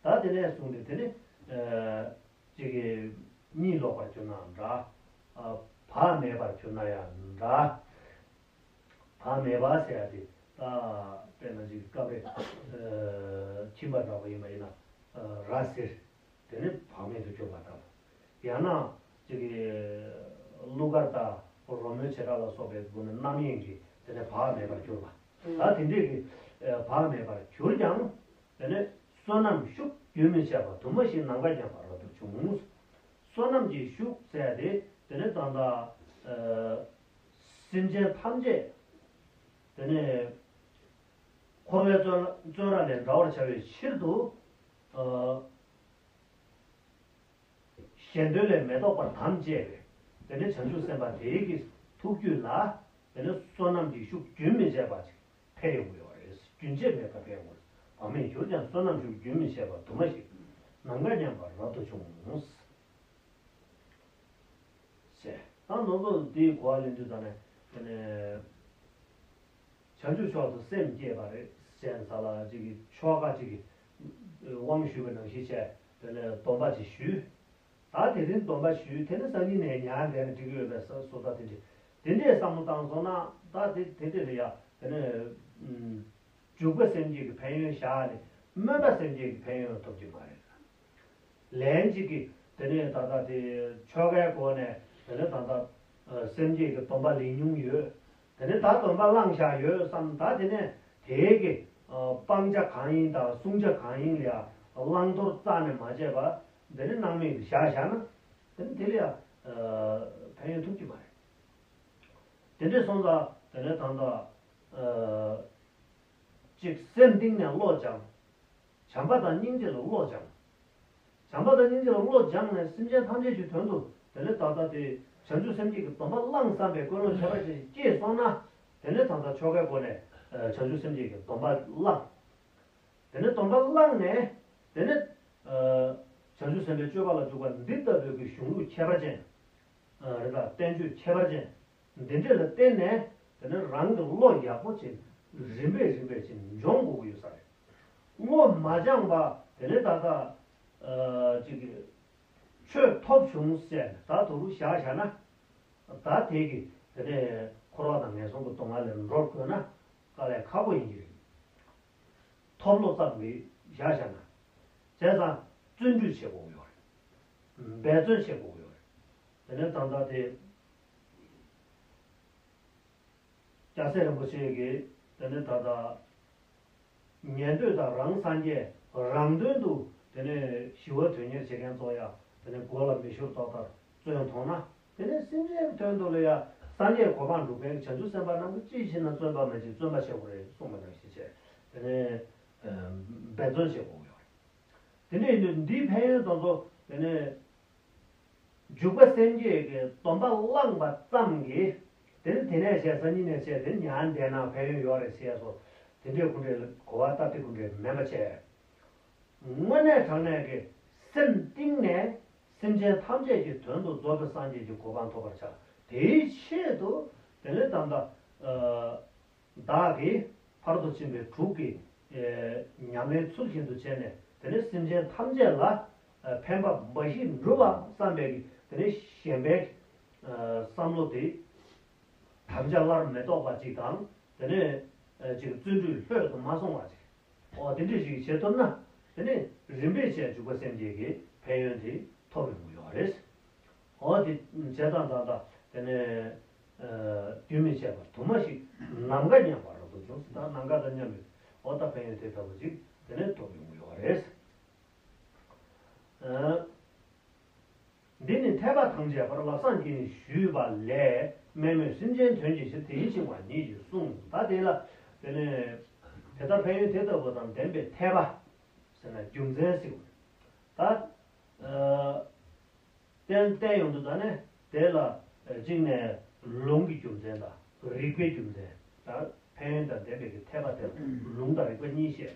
ད་དེ་ནས་བཟུང་སྟེ་དེ་ནས་ཨ་ཅིག་གིས་གཉིད་ལོག་པར་གྱུར་ནའང་འདྲ། ཨ་བག་མེད་པར་གྱུར་ན་ཡང་འདྲ། བག་མེད་པ་ཟེར་ཡ་དེ་ད་དཔེར་ན་ཅིག་སྐབས་རེ་ཨ་ཁྱིམ་པ་འདྲ་པོ་ཡིན་པ་ཡིན་ན་ཨ་ར་ཟེར། དེ་ནི་བག་མེད་དུ་གྱུར་པ་དང་། ཡང་ན་ཅིག་གི་གླུ་གར་དང་རོལ་མོའི་བྱེ་བྲག་ལ་སོགས་པའི་སྒོ་ནས་རྣམ་གཡེང་གིས་དེ་ནི་བག་མེད་པར་གྱུར་པ། ད་དེ་འདྲས་ཀྱི་ཨ་བག་མེད་པར་གྱུར་ཀྱང་དེ་ནི་ བསོད་ནམས་ཤུགས་རྒྱུན་མི་འཆད་པ། དུ་མ་ཞིག་ནམ་མཁའ་མཉམ་པར་རབ་ཏུ་བྱུང་། བསོད་ནམས་ཀྱི་ཤུགས་ཟེར་ཏེ་དེ་ནི་ད་ལྟ་སེམས་ཅན་ཐམས་ཅད་དེ་ནི་འཁོར་བའི་བཙོན་བཙོན་ར་ལས་འདྲ་བར་བྱ་བའི་ཕྱིར་དུ། གཞན་དོན་ལས་མི་ལྡོག་པར་དམ་བཅས་པའི་དེ་ནི་བྱང་ཆུབ་སེམས་དཔའ་དེའི་གི་ཐུགས་རྒྱུད་ལ་དེ་ནི་བསོད་ནམས་ཀྱི་ཤུགས་རྒྱུན་མི་འཆད་པ་ཅིག་འཕེལ་ཡོང་གི་ཡོད་རེད། རྒྱུན་ཆད་མེད་པར་འཕེལ་ཡོང་གི་རེད། བག་མེད་གྱུར་ཀྱང་བསོད་ནམས་ཤུགས་རྒྱུན་མི་འཆད་པ། དུ་མ་ཞིག་ནམ་མཁའ་མཉམ་པར་རབ་ཏུ་བྱུང་། ཞེས་ད་ནོར་བུ་འདིའི་གོ་བ་ལེན་དུས་ཙམ་ནས་དེ་ནི། བྱང་ཆུབ་མཆོག་ཏུ་སེམས་བསྐྱེད་པ་རེད་ཟེར་ས་ལ་ཅིག་གི་ཆོ་ག་ཅིག་གི་དབང་ཞུས་པ་ནང་བཞིན་བྱས་དེ་ནས་སྡོམ་པ་ཅིག་ཞུས། ད་དེ་རིང་སྡོམ་པ་ཞུས་དེ་ནི་སང་ཉིན་ནས་ཉར་བསྡད་ན་འགྲིག་གི་ཡོད་པའི་བཟོ་ལྟ་དེ་འདྲ་དེ་འདྲས་བསམ་བློ་བཏང་སོང་ན་ད་དེ་དེ་འདྲས་ལ་ཡ་དེ་ནས་འཇུག་པ་སེམས་བསྐྱེད་ཀྱི་ཕན་ཡོན་བཞག་ནས་སྨོན་པ་སེམས་བསྐྱེད་ཀྱི་ཕན་ཡོན་ཐོབ་ཀྱི་མ་རེད། ལན་གཅིག་གིས་དེ་ནས་ད་ལྟ་དེ་ཆོ་གའི་སྒོ་ནས་དེ་ནས་ད་ལྟ་སེམས་བསྐྱེད་ཀྱི་སྡོམ་པ་ལེན་མྱོང་ཡོད། དེ་ནས་ད་སྡོམ་པ་བླངས་བཞག་ཡོད་བསམ། ད་དེ་ནས་དེའི་གི་སྤང་བྱ་གང་ཡིན་དང་བསྲུང་བྱ་གང་ཡིན་ལ་ཡང་བླང་དོར་རྩ་ནས་མ་བྱས་པ་དེ་ནས་སྣང་མེད་དུ་བཞག་བཞག་ན་དེ་ནས་དེ་ལ་ཡང་ཕན་ཡོན་ཐོབ་ཀྱི་མ་རེད། དེ་འདྲས་སོང་ཙང་དེ་ནས་ད་ལྟ་ཅིག་སེམས་གཏིང་ནས་བློ་སྦྱངས། བྱམས་པ་དང་སྙིང་རྗེ་ལ་བློ་སྦྱངས། བྱམས་པ་དང་སྙིང་རྗེ་ལ་བློ་སྦྱངས་ནས་སེམས་ཅན་ཐམས་ཅད་ཀྱི་དོན་དུ་དེ་ནས་ད་ལྟ་དེ་བྱང་ཆུབ་སེམས་བསྐྱེད་ཀྱི་སྡོམ་པ་བླངས་བསམ་པའི་ཀུན་སློང་ཁྱད་པར་ཅན་ཞིག་སྐྱེས་སོང་ན་དེ་ནས་ད་ལྟ་ཆོ་གའི་སྒོ་ནས་བྱང་ཆུབ་སེམས་བསྐྱེད་ཀྱི་སྡོམ་པ་བླངས། དེ་ནས་སྡོམ་པ་བླངས་ནས་དེ་ནས་བྱང་ཆུབ་སེམས་དཔའི་སྤྱོད་པ་ལ་འཇུག་པ་འདི་ལྟ་བུའི་གི་གཞུང་ལུགས་ཁྱད་པར་ཅན། རེད་ད་བསྟན་བཅོས་ཁྱད་པར་ཅན་འདི་འདྲས་ལ་བརྟེན་ནས་དེ་ནས་རང་གི་བློ་ཡག་པོ་ཅིག་རིམ་པས་རིམ་པས་ཅིག་སྦྱོང་དགོས་ཀྱི་ཡོད་ས་རེད། བློ་མ་སྦྱངས་པ་དེ་ནས་ད་ལྟ་ཅིག་གི་ཆོས་ཐོབ་བྱུང་ཟེར་ནས་ད་དུ་རུ་བཞག་བཞག་ན་ད་དེ་གི་དེ་ནས་འཁོར་བ་དང་ངན་སོང་གི་སྡུག་བསྔལ་ལས་འགྲོ་དགོས་ན་དཀའ་ལས་ཁག་པོ་ཡིན་གྱི་རེད། ཐོབ་བློ་ཙམ་གྱིས་བཞག་བཞག་ན། བྱས་ཙང་བརྩོན་འགྲུས་བྱེད་དགོས་ཀྱི་ཡོད་རེད། འབད་བརྩོན་བྱེད་དགོས་ཀྱི་ཡོད་རེད། དེ་ནས་ད་ལྟ་དེ་སྐྱ་སེར་རིན་པོ་ཆེ་གིས་དེ་ནས་ད་ལྟ་ཉན་ཐོས་དང་རང་སངས་རྒྱས་རང་དོན་དུ་དེ་ནས་ཞི་བ་དོན་གཉེར་བྱེད་མཁན་ཚོ་ཡང་དེ་ནས་མགོ་ལ་མེ་ཤོར་ཏོག་ལྟར་བརྩོན་མཐོང་ན། དེ་ནས་སེམས་ཅན་དོན་དུ་ལ་ཡང་སངས་རྒྱས་གོ་འཕང་སྒྲུབ་མཁན་བྱང་ཆུབ་སེམས་དཔའ་རྣམས་ཀྱིས་ཅི་བྱེད་ན་བརྩོན་པ་མ་བྱེད་བརྩོན་པ་བྱེད་དགོས་རེད་གསུངས་པ་ནང་བཞིན་བྱས་དེ་ནས་འབད་བརྩོན་བྱེད་དགོས་ཡོད་རེད། དེ་འདྲ་ཡིན་དུས་འདིའི་ཕན་ཡོན་དང་ཚོ་དེ་ནས་འཇུག་པ་སེམས་བསྐྱེད་ཀྱི་སྡོམ་པ་བླངས་པ་ཙམ་གྱིས་དེ་ནི་དེ་ནས་བྱས་སང་ཉིན་ནས་བྱས་དེ་ཉར་བསྡད་ན་ཕན་ཡོན་ཡོད་རེད་ཟེར་སོ། དེ་འདྲའི་ཁོ་འདྲའི་གོ་བ་སྟབས་བདེ་ཁོ་འདྲའི་མེད་པ་བྱས། དངོས་གནས་དྲང་གནས་ཀྱི་སེམས་གཏིང་ནས་སེམས་ཅན་ཐམས་ཅད་ཀྱི་དོན་དུ་རྫོགས་པའི་སངས་རྒྱས་ཀྱི་གོ་འཕང་ཐོབ་པར་བྱ། དེའི་ཆེད་དུ་དེ་ནི་ད་ལྟ་བདག་གིས་ཕར་དུ་ཕྱིན་པའི་དྲུག་གི་ཉམས་ལེན་ཚུལ་བཞིན་དུ་བྱས་ནས་དེ་ནི་སེམས་ཅན་ཐམས་ཅད་ལ་ཕན་པ་འབའ་ཞིག་འགྲུབ་པ་བསམ་པའི་དེ་ནི་གཞན་པའི་བསམ་བློ་དེ་དམ་བཅའ་སླར་མི་ལྡོག་པ་ཅིག་དང་དེ་ནི་ཅིག་བརྩོན་འགྲུས་ལྷོད་དུ་མ་སོང་བ་ཅིག་འོ་དེ་འདྲ་ཞིག་བྱེད་ཐུབ་ན་དེ་ནི་རིམ་པས་བྱས་འཇུག་པ་སེམས་བསྐྱེད་ཀྱི་ཕན་ཡོན་དེ་ཐོབ་ཡོང་གི་ཡོད་རེད། འོ་དེ་བྱས་ཙང་ད་ལྟ་དེ་ནས་རྒྱུན་མི་འཆད་པར་དུ་མ་ཞིག་ནམ་མཁའ་མཉམ་པར་རབ་ཏུ་བྱུང་ཟེར། ད་ནམ་མཁའ་དང་མཉམ་པའི་འོ་ད་ཕན་ཡོན་དེ་ལྟ་བུ་ཅིག་དེ་ནས་ཐོབ་ཡོང་གི་ཡོད་རེད། འདི་ནི་འཐད་པ་ཐམས་ཅད་པར་ལག་བཟང་གིས་ནི་ཞུས་པ་ལས་དམན་མོས་སེམས་ཅན་དོན་གྱི་ཕྱིར་དེ་བཞིན་གཤེགས་པ་ཉིད་ཀྱིས་གསུངས། ད་དེ་ལ་དེ་ནས་དེ་ལྟར་ཕན་ཡོན་དེ་ལྟ་བུ་དང་ལྡན་པའི་འཐད་པ་ཟེར་ན་རྒྱུ་མཚན་ཟེར་བ་རེད། ད་བསྟན་བསྟན་ཡོང་དུས་ད་ནས་དེ་ལ་གཅིག་ནས་ལུང་གི་རྒྱུ་མཚན་དང་རིགས་པའི་རྒྱུ་མཚན་དང་ཕན་ཡོན་དང་ལྡན་པའི་གི་འཐད་པ་དེ་ལ་ལུང་དང་རིགས་པ་གཉིས་བཤད།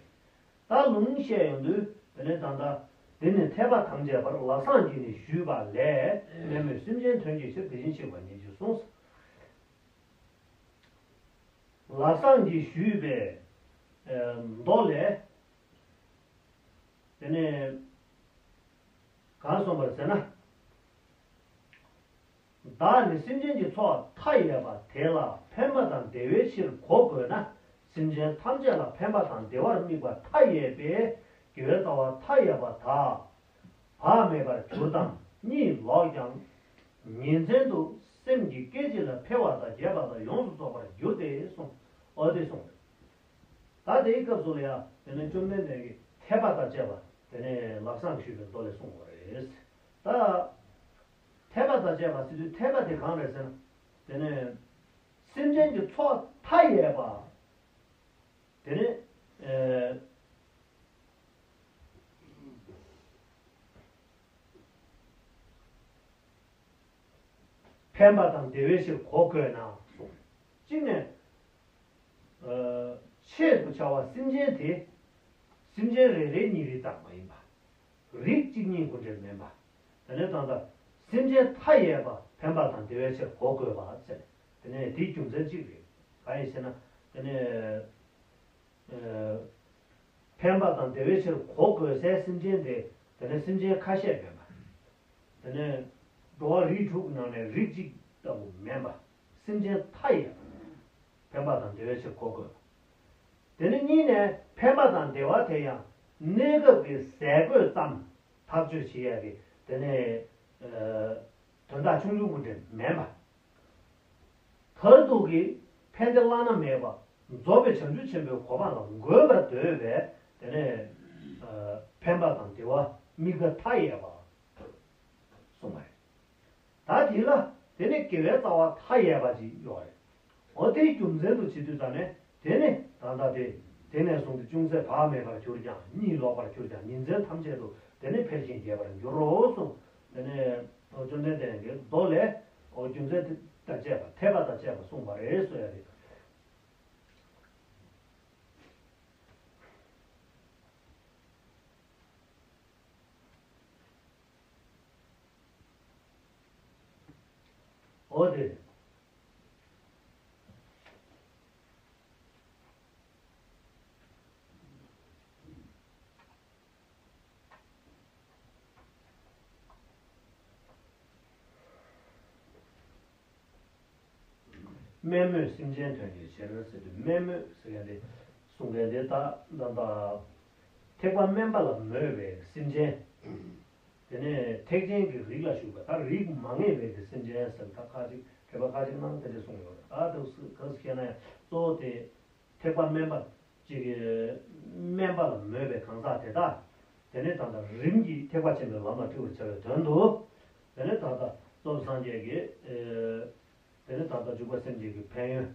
ད་ལུང་བཤད་ཡོང་དུས་དེ་ནས་ད་ལྟ་འདི་ནི་འཐད་པ་ཐམས་ཅད་པར་ལག་བཟང་གིས་ནི་ཞུས་པ་ལས་དམན་མོས་སེམས་ཅན་དོན་གྱི་ཕྱིར་དེ་བཞིན་གཤེགས་པ་ཉིད་ཀྱིས་གསུངས། ལག་བཟང་གིས་ཞུས་པའི་མདོ་ལས་དེ་ནས་གང་གསུངས་པར་ཟེར་ན། བདག་ནི་སེམས་ཅན་གྱི་ཚོགས་མཐའ་ཡས་པ་དེ་ལ་ཕན་པ་དང་བདེ་བའི་ཕྱིར་གོ་དགོས་ན། སེམས་ཅན་ཐམས་ཅད་ལ་ཕན་པ་དང་བདེ་བར་དམིགས་པ་མཐའ་ཡས་པའི་དགེ་བའི་རྩ་བ་མཐའ་ཡས་པ་དག་བག་མེད་པར་གྱུར་ཏམ་གཉིད་ལོག་ཀྱང་ཉིན་མཚན་དུ་སེམས་ཀྱི་སྐད་ཅིག་ལ་འཕེལ་བ་དང་རྒྱས་པ་དང་ཡོངས་སུ་རྫོགས་པར་འགྱུར་ཏེ་གསུངས། འོ་དེ་གསུངས། ད་དེའི་སྐབས་སུ་ལ་ཡང་དེ་ནས་བཅོམ་ལྡན་འདས་ཀྱིས་འཐད་པ་ བཅས་པ་དེ་ནས་ལག་བཟང་ཞུས་པའི་མདོ་ལས་གསུངས་པ་རེད། ད་འཐད་པ་དང་བཅས་པ་ཟེར་དུས་འཐད་པ་དེ་གང་རེད་ཟེར་ན། དེ་ནས་སེམས་ཅན་གྱི་ཚོགས་མཐའ་ཡས་པ། དེ་ནས་ཨེ། ཕན་པ་དང་བདེ་བའི་ཕྱིར་གོ་དགོས་ན་གསུངས། གཅིག་ནས། ཨ། ཆེད་དུ་བྱ་བ་སེམས་ཅན་དེ། སེམས་ཅན་རེ་རེ་གཉིས་རེ་ཙམ་མ་ཡིན་པ། རིགས་གཅིག་གཉིས་ཀྱི་འབྲེལ་མིན་པ། དེ་ནས་ད་ལྟ་སེམས་ཅན་མཐའ་ཡས་པ་ཕན་པ་དང་བདེ་བའི་ཕྱིར་གོ་དགོས་པ་ཟེར། དེ་ནས་དེའི་རྒྱུ་མཚན་གཅིག་རེད། གང་ཡིན་ཟེར་ན། དེ་ནས། ཨ། ཕན་པ་དང་བདེ་བའི་ཕྱིར་གོ་དགོས་སའི་སེམས་ཅན་དེ། དེ་ནས་སེམས་ཅན་ཁ་ཤས་མིན་པ། དེ་ནས་འགྲོ་བ་རིགས་དྲུག་གི་ནང་ནས་རིགས་གཅིག་ལྟ་བུ་མིན་པ། སེམས་ཅན་མཐའ་ཡས་པ། ཕན་པ་དང་བདེ་བའི་ཕྱིར་གོ་དགོས་པ། དེ་ནས་གཉིས་ནས་ཕན་པ་དང་བདེ་བ་དེ་ཡང་གནས་སྐབས་ཀྱི་ཟས་གོས་ཙམ་ཐག་གཅོད་བྱེད་ཡ་གི། དེ་ནས། ཨ། དོན་དག་ཆུང་ཆུང་གི་འབྲེལ་མིན་པ། མཐར་ཐུག་གི་ཕན་བདེ་བླ་ན་མེད་པ་རྫོགས་པའི་བྱང་ཆུབ་ཆེན་པོའི་གོ་འཕང་ལ་འགོད་པར་འདོད་པའི། དེ་ནས། ཨ། ཕན་པ་དང་བདེ་བ་དམིགས་པ་མཐའ་ཡས་པ་གསུངས་པ་རེད། ད་དེ་ལ་དེ་ནས་དགེ་བའི་རྩ་བ་མཐའ་ཡས་པ་ཅིག་ཡོད་རེད། འོ་དེའི་རྒྱུ་མཚན་དུ་བྱེད་དུས་ཙམ་ནས། དེ་ནི་ད་ལྟ་དེ། དེ་ནས་བཟུང་སྟེ་ཅུང་ཟད་བག་མེད་པར་གྱུར་ཀྱང་གཉིད་ལོག་པར་གྱུར་ཀྱང་ཉིན་མཚན་ཐམས་ཅད་དུ་དེ་ནི་འཕེལ་ཞིང་རྒྱས་པར་འགྱུར་རོ་གསུངས། དེ་ནས་བཅོམ་ལྡན་འདས་ཀྱིས་མདོ་ལས། འོ་རྒྱུ་མཚན་དེ་དང་བཅས་པ་འཐད་པ་དང་བཅས་པ་གསུངས་པ་རེད་གསུང་ཡ་རེད། འོ་དེ། དམན་མོས་སེམས་ཅན་དོན་གྱི་ཕྱིར་ཟེར་དུས། དམན་མོས་ཟེར་མཁན་དེ་གསུང་མཁན་དེ། ད་ད་ད་ཐེག་པ་དམན་པ་ལ་མོས་པའི་སེམས་ཅན། དེ་ནས་ཐེག་ཆེན་གྱི་རིགས་ལ་ཞུགས་པ། ད་རིགས་མ་ངེས་པའི་གི་སེམས་ཅན་ཟེར། ད་ཁ་ཅིག་དྲན་པ་ཁ་ཅིག་ནང་དེ་འདྲ་གསུངས་ཡོད་རེད། ད་དེ་ག་ཟེར་བཤད་ན་ཡང་གཙོ་བོ་དེ། ཐེག་པ་དམན་པ་ཅིག་གི། དམན་པ་ལ་མོས་པའི་གང་ཟག་དེ་དག། དེ་ནས་ད་ལྟ་རིམ་གྱིས་ཐེག་པ་ཆེན་པོའི་ལམ་ལ་སྤྲོད་པར་བྱ་བའི་དོན་དུ། དེ་ནས་ད་ལྟ་གཙོ་བོ་སངས་རྒྱས་ཀྱིས། ཨེ། དེ་ནས་ད་ལྟ་འཇུག་པ་སེམས་བསྐྱེད་ཀྱི་ཕན་ཡོན།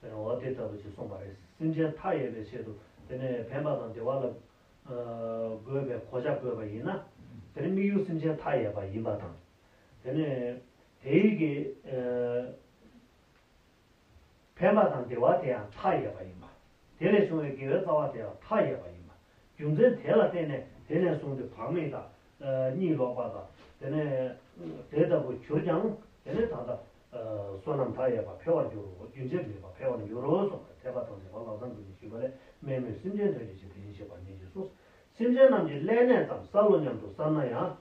དེ་ནས་འོ་དེ་ལྟ་བུ་ཅིག་གསུངས་པ་རེད། སེམས་ཅན་མཐའ་ཡས་པའི་ཆེད་དུ། དེ་ནས་ཕན་པ་དང་བདེ་བ་ལ། ཨ། དགོས་པའི་གོ་ཆ་བགོས་པ་ཡིན་ན། དེ་ནས་དམིགས་ཡུལ་སེམས་ཅན་མཐའ་ཡས་པ་ཡིན་པ་དང་། དེ་ནས་དེའི་གི། ཨ། ཕན་པ་དང་བདེ་བ་དེ་ཡང་མཐའ་ཡས་པ་ཡིན་པ། དེ་ལས་བྱུང་བའི་དགེ་བའི་རྩ་བ་དེ་ཡང་མཐའ་ཡས་པ་ཡིན་པ། རྒྱུ་མཚན་དེ་ལ་བརྟེན་ནས་དེ་ནས་བཟུང་སྟེ་བག་མེད་དང་། ཨ། གཉིད་ལོག་པ་དང་། དེ་ནས་དེ་ལྟ་བུ་གྱུར་ཀྱང་དེ་ནས་ད་ལྟ། ཨ། བསོད་ནམས་མཐའ་ཡས་པ་འཕེལ་བར་འགྱུར་རོ། རྒྱུན་ཆད་མེད་པར་འཕེལ་བར་འགྱུར་རོ་གསུངས་པ། འཐད་པ་དང་བཅས་པ་ལག་བཟང་ཀུན་གྱིས་ཞུས་པ་ལས། དམན་མོས་སེམས་ཅན་དོན་གྱི་ཕྱིར། དེ་བཞིན་གཤེགས་པ་ཉིད་ཀྱིས་གསུངས། སེམས་ཅན་རྣམས་ཀྱི་ཀླད་ནད་ཙམ་བསལ་ལོ་སྙམ་དུ་བསམ་ན་ཡང་།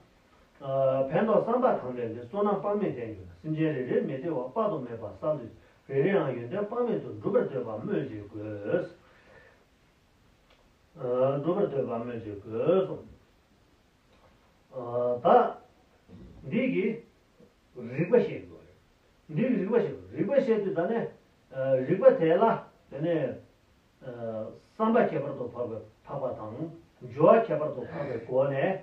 ཨ། ཕན་འདོགས་བསམ་པ་དང་ལྡན་ཏེ་བསོད་ནམས་དཔག་མེད་ལྡན་གྱུར་ན། སེམས་ཅན་རེ་རེའི་མི་བདེ་བ་དཔག་ཏུ་མེད་པ་བསལ་ཏེ། རེ་རེའང་ཡོན་ཏན་དཔག་མེད་དུ་འགྲུབ་པར་འདོད་པ་སྨོས་ཅི་དགོས། ཨ། འགྲུབ་པར་འདོད་པ་སྨོས་ཅི་དགོས་གསུངས། ཨ། ད་འདི་གི་རིགས་པ་བཤད་དགོས་རེད། འདི་གི་རིགས་པ་བཤད་དགོས། རིགས་པ་བཤད་དུས་ད་ནས། ཨ། རིགས་པ་དེ་ལ་དེ་ནས། ཨ། བསམ་པ་ཁྱད་པར་དུ་འཕགས་པའི་འཕགས་པ་དང་། སྦྱོར་བ་ཁྱད་པར་དུ་འཕགས་པའི་སྒོ་ནས་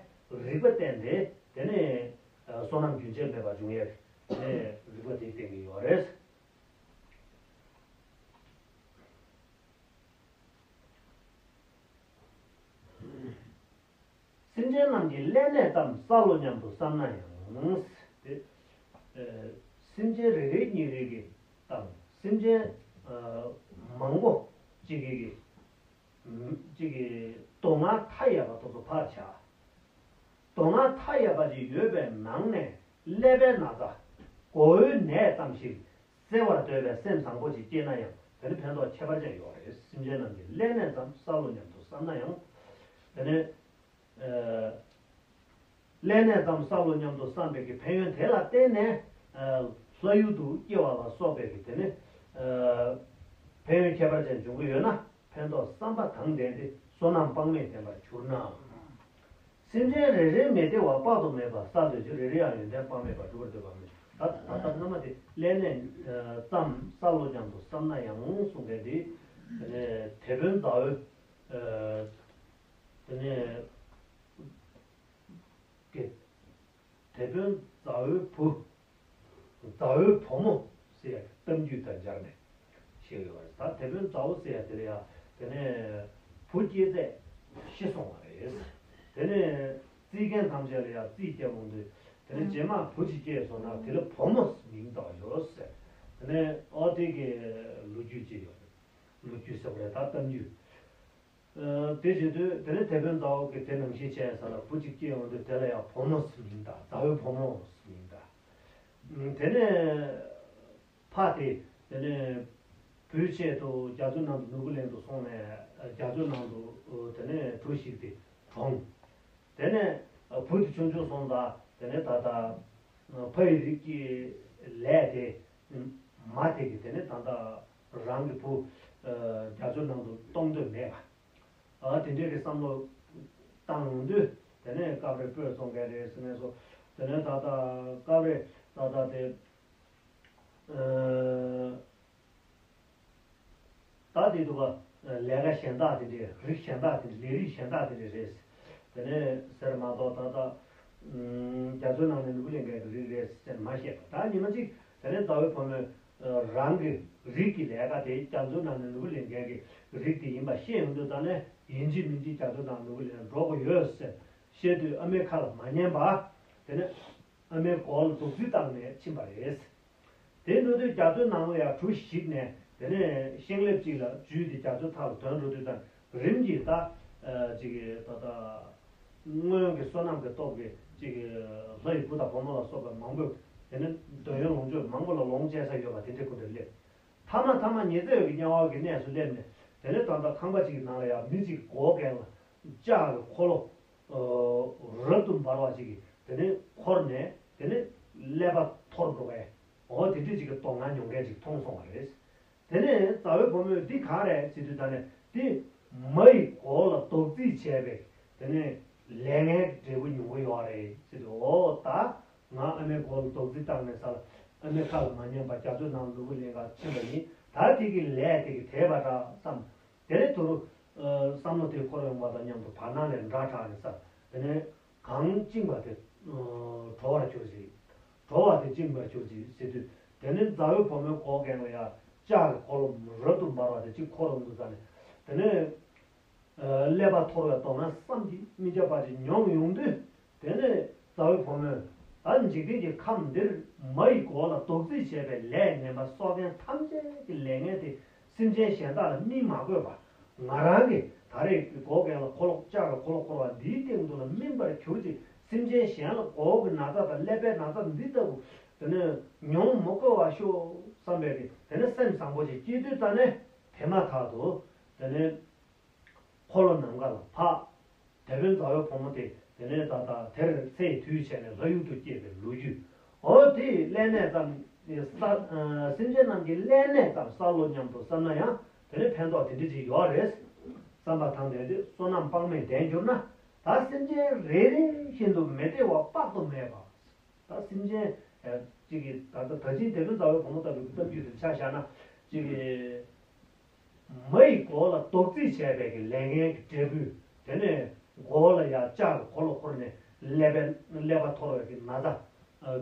རིགས་པ་བསྟན་ཏེ། དེ་ནས། ཨ། བསོད་ནམས་རྒྱུན་ཆད་མེད་པ་འབྱུང་ཡས། དེ་ནས་རིགས་པ་དེ་བསྟན་གྱི་ཡོད་རེད། སེམས་ཅན་རྣམས་ཀྱི་ཀླད་ནད་ཙམ་བསལ་ལོ་སྙམ་དུ་བསམ་ན་ཡང་། དེ། ཨ། སེམས་ཅན་རེ་རེ་གཉིས་རེ་གི་དང་། སེམས་ཅན། ཨ། མང་པོ་གཅིག་གི་གི། གཅིག་གི་སྡུག་བསྔལ་མཐའ་ཡས་པ་དེ་ཚོ་ཕར་བཞག། སྡུག་བསྔལ་མཐའ་ཡས་པ་ཅིག་ཡོད་པའི་ནང་ནས་ཀླད་པའི་ན་ཚ། མགོ་བོའི་ནད་ཙམ་ཞིག་སེལ་བར་འདོད་པའི་སེམས་བཟང་པོ་ཅིག་སྐྱེས་ན་ཡང་། དེ་ནི་ཕན་ཐོགས་ཁྱད་པར་ཅན་ཡོད་རེད། སེམས་ཅན་རྣམས་ཀྱི་ཀླད་ནད་ཙམ་བསལ་ལོ་སྙམ་དུ་བསམ་ན་ཡང་། དེ་ནི། ཨ། ཀླད་ནད་ཙམ་བསལ་ལོ་སྙམ་དུ་བསམ་པའི་གི་ཕན་ཡོན་དེ་ལ་བརྟེན་ནས། ཨ། ལྷ་ཡུལ་དུ་སྐྱེ་བ་ལ་སོགས་པའི་གི་དེ་ནི། ཨ། ཕན་ཡོན་ཁྱད་པར་ཅན་འབྱུང་གི་ཡོད་ན། ཕན་འདོགས་བསམ་པ་དང་ལྡན་ཏེ་བསོད་ནམས་དཔག་མེད་ལྡན་པར་གྱུར་ན། སེམས་ཅན་རེ་རེའི་མི་བདེ་བ་དཔག་ཏུ་མེད་པ་བསལ་འདོད་ཀྱི། རེ་རེའང་ཡོན་ཏན་དཔག་མེད་པ་འགྲུབ་པར་འདོད་པ་སྨོས། ད་ད་ལྟ་སྔ་མ་དེ་ཀླད་ནད་ཙམ་བསལ་ལོ་སྙམ་དུ་བསམ་ན་ཡང་གསུངས་པས། དེ་དེ་ནས་དེད་དཔོན་ཟླ་འོད། ཨ། དེ་ནས་ དེད་དཔོན་མཛའ་བོའི་བུ། མཛའ་བོའི་བུ་མོ་ཟེར་ཡ་གི་གཏམ་རྒྱུད་དང་སྦྱར་ནས་བཤད་ཡོད་པ་རེད། ད་དེད་དཔོན་མཛའ་བོ་ཟེར་ཡ་དེ་ལ་ཡ་དེ་ནས་བུ་སྐྱེས་ཚད་ཤི་སོང་བ་རེད། དེ་ནས་རྩིས་མཁན་ཐམས་ཅད་ལ་ཡ་རྩིས་བརྒྱབ་འོང་དུས་དེ་ནས་རྗེས་མ་བུ་ཅིག་སྐྱེས་སོང་ན་དེ་ལ་བུ་མོ་མིང་བཏགས་ཡོད་ཟེར། དེ་ནས་ཨོ་དེ་གི་ལོ་རྒྱུས་ཅིག་ཡོད་རེད། ལོ་རྒྱུས་ཟེར་བ་རེད། ད་གཏམ་རྒྱུད། ཨ། དེ་བྱེད་དུས་དེ་ནས་དེད་དཔོན་མཛའ་བོ་གིས་དེ་ནང་བཞིན་བྱས་ས་ལ་བུ་གཅིག་སྐྱེས་ཡོང་དུས་དེ་ལ་ཡང་བུ་མོ་ཟེར་མིང་བཏགས། མཛའ་བོའི་བུ་མོ་ཟེར་མིང་བཏགས། ཨ། དེ་ནས་ཕ་དེ་དེ་ནས་བུའི་ཆེད་དུ་རྒྱ་མཚོའི་ནང་དུ་ནོར་བུ་ལེན་དུ་སོང་ནས་རྒྱ་མཚོའི་ནང་དུ་དེ་ནས་གྲུ་བཞིགས་ཏེ་གྲོངས། དེ་ནས་བུ་དེ་ཆུང་ཆུང་སོང་ཙང་དེ་ནས་ད་ལྟ་ཕ་ཡི་རིགས་ཀྱི་ལས་དེ་མ་དེ་གིས་དེ་ནས་ད་ལྟ་རང་གི་བུ་རྒྱ་མཚོའི་ནང་དུ་གཏོང་འདོད་མེད་པ། ཨ། དེ་འདྲའི་གི་བསམ་བློ་བཏང་ཡོང་དུས་དེ་ནས་སྐབས་རེ་སྤོས་བཙོང་མཁན་རེད་ཟེར་ནས་སོ། དེ་ནས་ད་ལྟ་སྐབས་རེ་ད་ལྟ་དེ་ཨ། ད་དེ་འདུག་ག་ལས་ཀ་གཞན་དག་དེ་འདྲའི་རིགས་གཞན་དག་དེ་འདྲའི་ལས་རིགས་གཞན་དག་དེ་འདྲའི་རེད། དེ་ནས་ཟེར་མ་གཏོགས་ད་ལྟ་རྒྱ་མཚོའི་ནང་ནས་ནོར་བུ་ལེན་མཁན་གྱི་རིགས་རེད་ཟེར་མ་བཤད་པ། ད་ཉི་མ་གཅིག་དེ་ནས་མཛའ་བོའི་བུ་མོས་རང་གི་རིགས་ཀྱི་ལས་ཀ་དེ་རྒྱ་མཚོའི་ནང་ནས་ནོར་བུ་ལེན་མཁན་གྱི་རིགས་དེ་ཡིན་པ་ཤེས་ཡོང་དུས་ད་ནས་ཡིན་གཅིག་མིན་གཅིག་རྒྱ་མཚོའི་ནང་ནོར་བུ་ལེན་འགྲོ་དགོས་ཡོད་ཟེར་བཤད་དུས་ཨ་མའི་ཁ་ལ་མ་ཉན་པ། དེ་ནས་ཨ་མའི་མགོ་ལ་རྡོག་རྫིས་བཏང་ནས་ཕྱིན་པ་རེད། དེ་འགྲོ་དུས་རྒྱ་མཚོའི་ནང་ལ་ཡང་གྲུ་བཞིགས་ནས་དེ་ནས་ཤིང་ལེབ་གཅིག་ལ་འཇུས་ཏེ་རྒྱ་མཚོའི་མཐའ་ལ་དོན་འགྲོ་དུས་དང་རིམ་གྱིས་ད་ཅིག་ད་ལྟ་སྔོན་གྱི་བསོད་ནམས་ཀྱི་སྟོབས་ཀྱིས་ཅིག་ལྷ་ཡི་བུ་དང་བུ་མོ་ལ་སོགས་པ་མང་པོས་དེ་ནས་འདོད་ཡོན་ལོངས་སྤྱོད་མང་པོ་ལ་ལོངས་སྤྱད་ས་ཡོད་པ་དེ་འདྲའི་ཁུ་འདྲ་སླེབས། མཐའ་མ་མཐའ་མ་ཉི་ཚེ་བའི་དམྱལ་བ་གི་གནས་སུ་སླེབས་ནས་དེ་ནས་ད་ལྟ་ཁང་པ་གཅིག་གི་ནང་ལ་ཡང་མི་གཅིག་མགོ་བོ་རྐྱེན་ལ་ལྕགས་ཀྱི་འཁོར་ལོ་རབ་ཏུ་འབར་བ་ཅིག་གིས་དེ་ནས་འཁོར་ནས་དེ་ནས་ཀླད་པ་འཐོར་འགྲོ་བས། འོ་དེ་འདྲ་ཅིག་གི་སྡུག་བསྔལ་མྱོང་མཁན་ཅིག་མཐོང་སོང་བ་རེད། དེ་ནས་མཛའ་བོའི་བུ་མོས་འདི་གང་རེད་ཟེར་དུས་ད་ནས་འདི་མ་ཡི་མགོ་ལ་རྡོག་རྫིས་བྱས་པའི་དེ་ནས་ལས་ངན་གྱི་འབྲས་བུ་མྱོང་གི་ཡོད་རེད་ཟེར་དུས། འོ་ད་ང་ཨ་མའི་མགོ་ལ་རྡོག་རྫིས་བཏང་ནས་ས་ལ་ཨ་མའི་ཁ་ལ་མ་ཉན་པ་རྒྱ་མཚོའི་ནང་ལ་ནོར་བུ་ལེན་གར་ཕྱིན་པ་ཡིན། ད་དེ་གི་ལས་དེ་གི་དེད་པ་འདྲ་བསམ། དེ་ནས་དུ་རུ་བསམ་བློ་དེ་འཁོར་ཡོང་བ་དང་མཉམ་དུ་བར་སྣང་ལས་སྒྲ་གྲགས་ནས་ས་དེ་ནས་གངས་བཅིངས་པ་དེ་གྲོལ་བར་གྱུར་ཅིག་གྲོལ་བ་དེ་བཅིངས་པར་གྱུར་ཅིག་ཟེར་དུས། དེ་ནས་མཛའ་བོའི་བུ་མོའི་མགོ་རྐྱེན་ལ་ཡང་ལྕགས་ཀྱི་འཁོར་ལོ་རབ་ཏུ་འབར་བ་དེ་གཅིག་འཁོར་འོང་དུས་ཙ་ནས་དེ་ནས་ཀླད་པ་འཐོར་བའི་སྡུག་བསྔལ་བསམ་གྱིས་མི་ཁྱབ་པ་ཅིག་མྱོང་ཡོང་དུས། དེ་ནས་མཛའ་བོའི་བུ་མོས་ད་འཇིག་རྟེན་གྱི་ཁམས་འདིར་མ་ཡི་མགོ་ལ་རྡོག་རྫིས་བྱས་པའི་ལས་ངན་པ་གསོག་མཁན་ཐམས་ཅད་ཀྱི་ལས་ངན་དེ་སེམས་ཅན་གཞན་དག་ལ་སྨིན་མ་དགོས་པ། ང་རང་གིས་ད་རེས་མགོ་རྐྱེན་ལ་འཁོར་ལོ་ལྕགས་ཀྱི་འཁོར་ལོ་བསྐོར་བ་འདིའི་སྟེང་དུ་ལ་སྨིན་པར་གྱུར་ཅིག་སེམས་ཅན་གཞན་ལ་མགོ་བོ་གི་ན་ཚ་དང་ཀླད་པའི་ན་ཚ་འདི་ལྟ་བུ་དེ་ནས་མྱོང་མི་དགོས་པ་ཤོག་བསམ་པའི་དེ་ནས་སེམས་བཟང་པོ་ཅིག་སྐྱེས་དུས་ཙ་ནས་དེ་མ་ཐག་ཏུ་དེ་ནས། འཁོར་ལོ་ནམ་མཁའ་ལ་འཕགས། དེད་དཔོན་མཛའ་བོའི་བུ་མོ་དེ་དེ་ནས་ད་ལྟ་དེར་ཚེ་ཡི་དུས་བྱས་ནས་ལྷ་ཡུལ་དུ་སྐྱེས་པའི་ལོ་རྒྱུས། འོ་དེ་ཡི་ཀླད་ནད་ཙམ་ས་སེམས་ཅན་རྣམས་ཀྱི་ཀླད་ནད་ཙམ་བསལ་ལོ་སྙམ་དུ་བསམ་ན་ཡང་དེ་ནས་ཕན་ཐོགས་དེ་འདྲ་ཅིག་ཡོད་རེད་བསམ་པ་དང་ལྡན་ཏེ་བསོད་ནམས་དཔག་མེད་ལྡན་གྱུར་ན། ད་སེམས་ཅན་རེ་རེ་བཞིན་དུ་མི་བདེ་བ་དཔག་ཏུ་མེད་པ། ད་སེམས་ཅན་གཅིག་གིས་ད་ལྟ་ད་ཅིང་དེད་དཔོན་མཛའ་བོའི་བུ་མོ་ལྟ་བུའི་གཏམ་རྒྱུད་དེ་ཆ་བཞག་ན་གཅིག་གིས། མ་ཡི་མགོ་ལ་རྡོག་རྫིས་བྱས་པའི་གི་ལས་ངན་གྱི་འབྲས་བུས་དེ་ནས་མགོ་ལ་ཡང་ལྕགས་ཀྱི་འཁོར་ལོ་བསྐོར་ནས་ཀླད་པའི་ཀླད་པ་འཐོར་བའི་གི་ན་ཚ་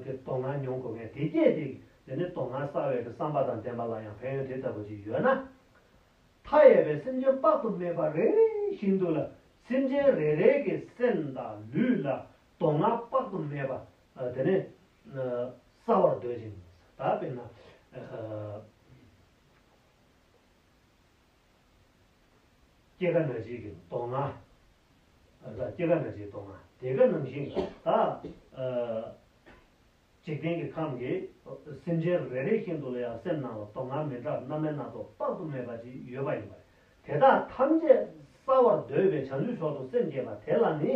གི་སྡུག་བསྔལ་མྱོང་དགོས་མཁན་དེ་སྐྱེས་ཏེ་དེ་ནས་སྡུག་བསྔལ་བསལ་བའི་གི་བསམ་པ་དང་ལྡན་པ་ལ་ཡང་ཕན་ཡོན་དེ་ལྟ་བུ་ཅིག་ཡོད་ན། མཐའ་ཡས་པའི་སེམས་ཅན་དཔག་ཏུ་མེད་པ་རེ་རེ་བཞིན་དུ་ལ་སེམས་ཅན་རེ་རེ་གི་སེམས་དང་ལུས་ལ་སྡུག་བསྔལ་དཔག་ཏུ་མེད་པ་དེ་ནས་བསལ་བར་འདོད་ཅིང་། ད་དཔེར་ན། སྐྱེ་རྒ་ན་འཆིའི་གི་སྡུག་བསྔལ། ད་སྐྱེ་རྒ་ན་འཆིའི་སྡུག་བསྔལ་དེ་ག་ནང་བཞིན་ད་འཇིག་རྟེན་གྱི་ཁམས་ཀྱི་སེམས་ཅན་རེ་རེ་བཞིན་དུ་ལ་ཡང་སེམས་ནང་ལ་སྡུག་བསྔལ་མི་འདྲ་རྣམ་པ་སྣ་ཚོགས་དཔག་ཏུ་མེད་པ་ཅིག་ཡོད་པ་ཡིན་པ་རེད། དེ་དག་ཐམས་ཅད་བསལ་བར་འདོད་པའི་བྱང་ཆུབ་མཆོག་ཏུ་སེམས་བསྐྱེད་པ་དེ་ལ་ནི།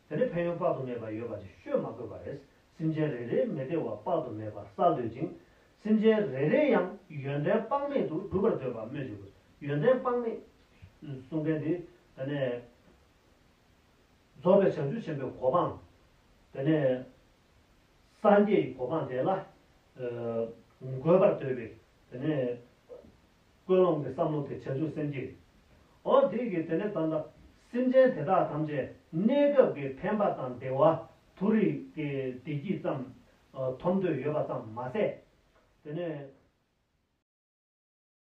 དེ་ནི་ཕན་ཡོན་དཔག་ཏུ་མེད་པ་ཡོད་པ་ཅིག་ཤོད་མ་དགོས་པ་རེད། སེམས་ཅན་རེ་རེའི་མི་བདེ་བ་དཔག་ཏུ་མེད་པ་བསལ་འདོད་ཅིང་། སེམས་ཅན་རེ་རེ་ཡང་ཡོན་ཏན་དཔག་མེད་དུ་འགྲུབ་པར་འདོད་པ་སྨོས་ཅི་དགོས། ཡོན་ཏན་དཔག་མེད་གསུང་མཁན་དེ་ད་ནས་རྫོགས་པའི་བྱང་ཆུབ་ཆེན་པོའི་གོ་འཕང་། དེ་ནས་སངས་རྒྱས་ཀྱི་གོ་འཕང་དེ་ལ་འགོད་པར་འདོད་པའི་དེ་ནས། ཀུན་སློང་གི་བསམ་བློ་དེ་བྱང་ཆུབ་སེམས་བསྐྱེད། འོ་དེ་གི་དེ་ནས་ད་ལྟ་སེམས་ཅན་དེ་དག་ཐམས་ཅད་གནས་སྐབས་ཀྱི་ཕན་པ་དང་བདེ་བ་ བོད་རིགས་ཀྱི་བདེ་སྐྱིད་ཙམ་ཨ་མཐོང་འདོད་ཡོད་པ་ཙམ་མ་ཟད། དེ་ནས་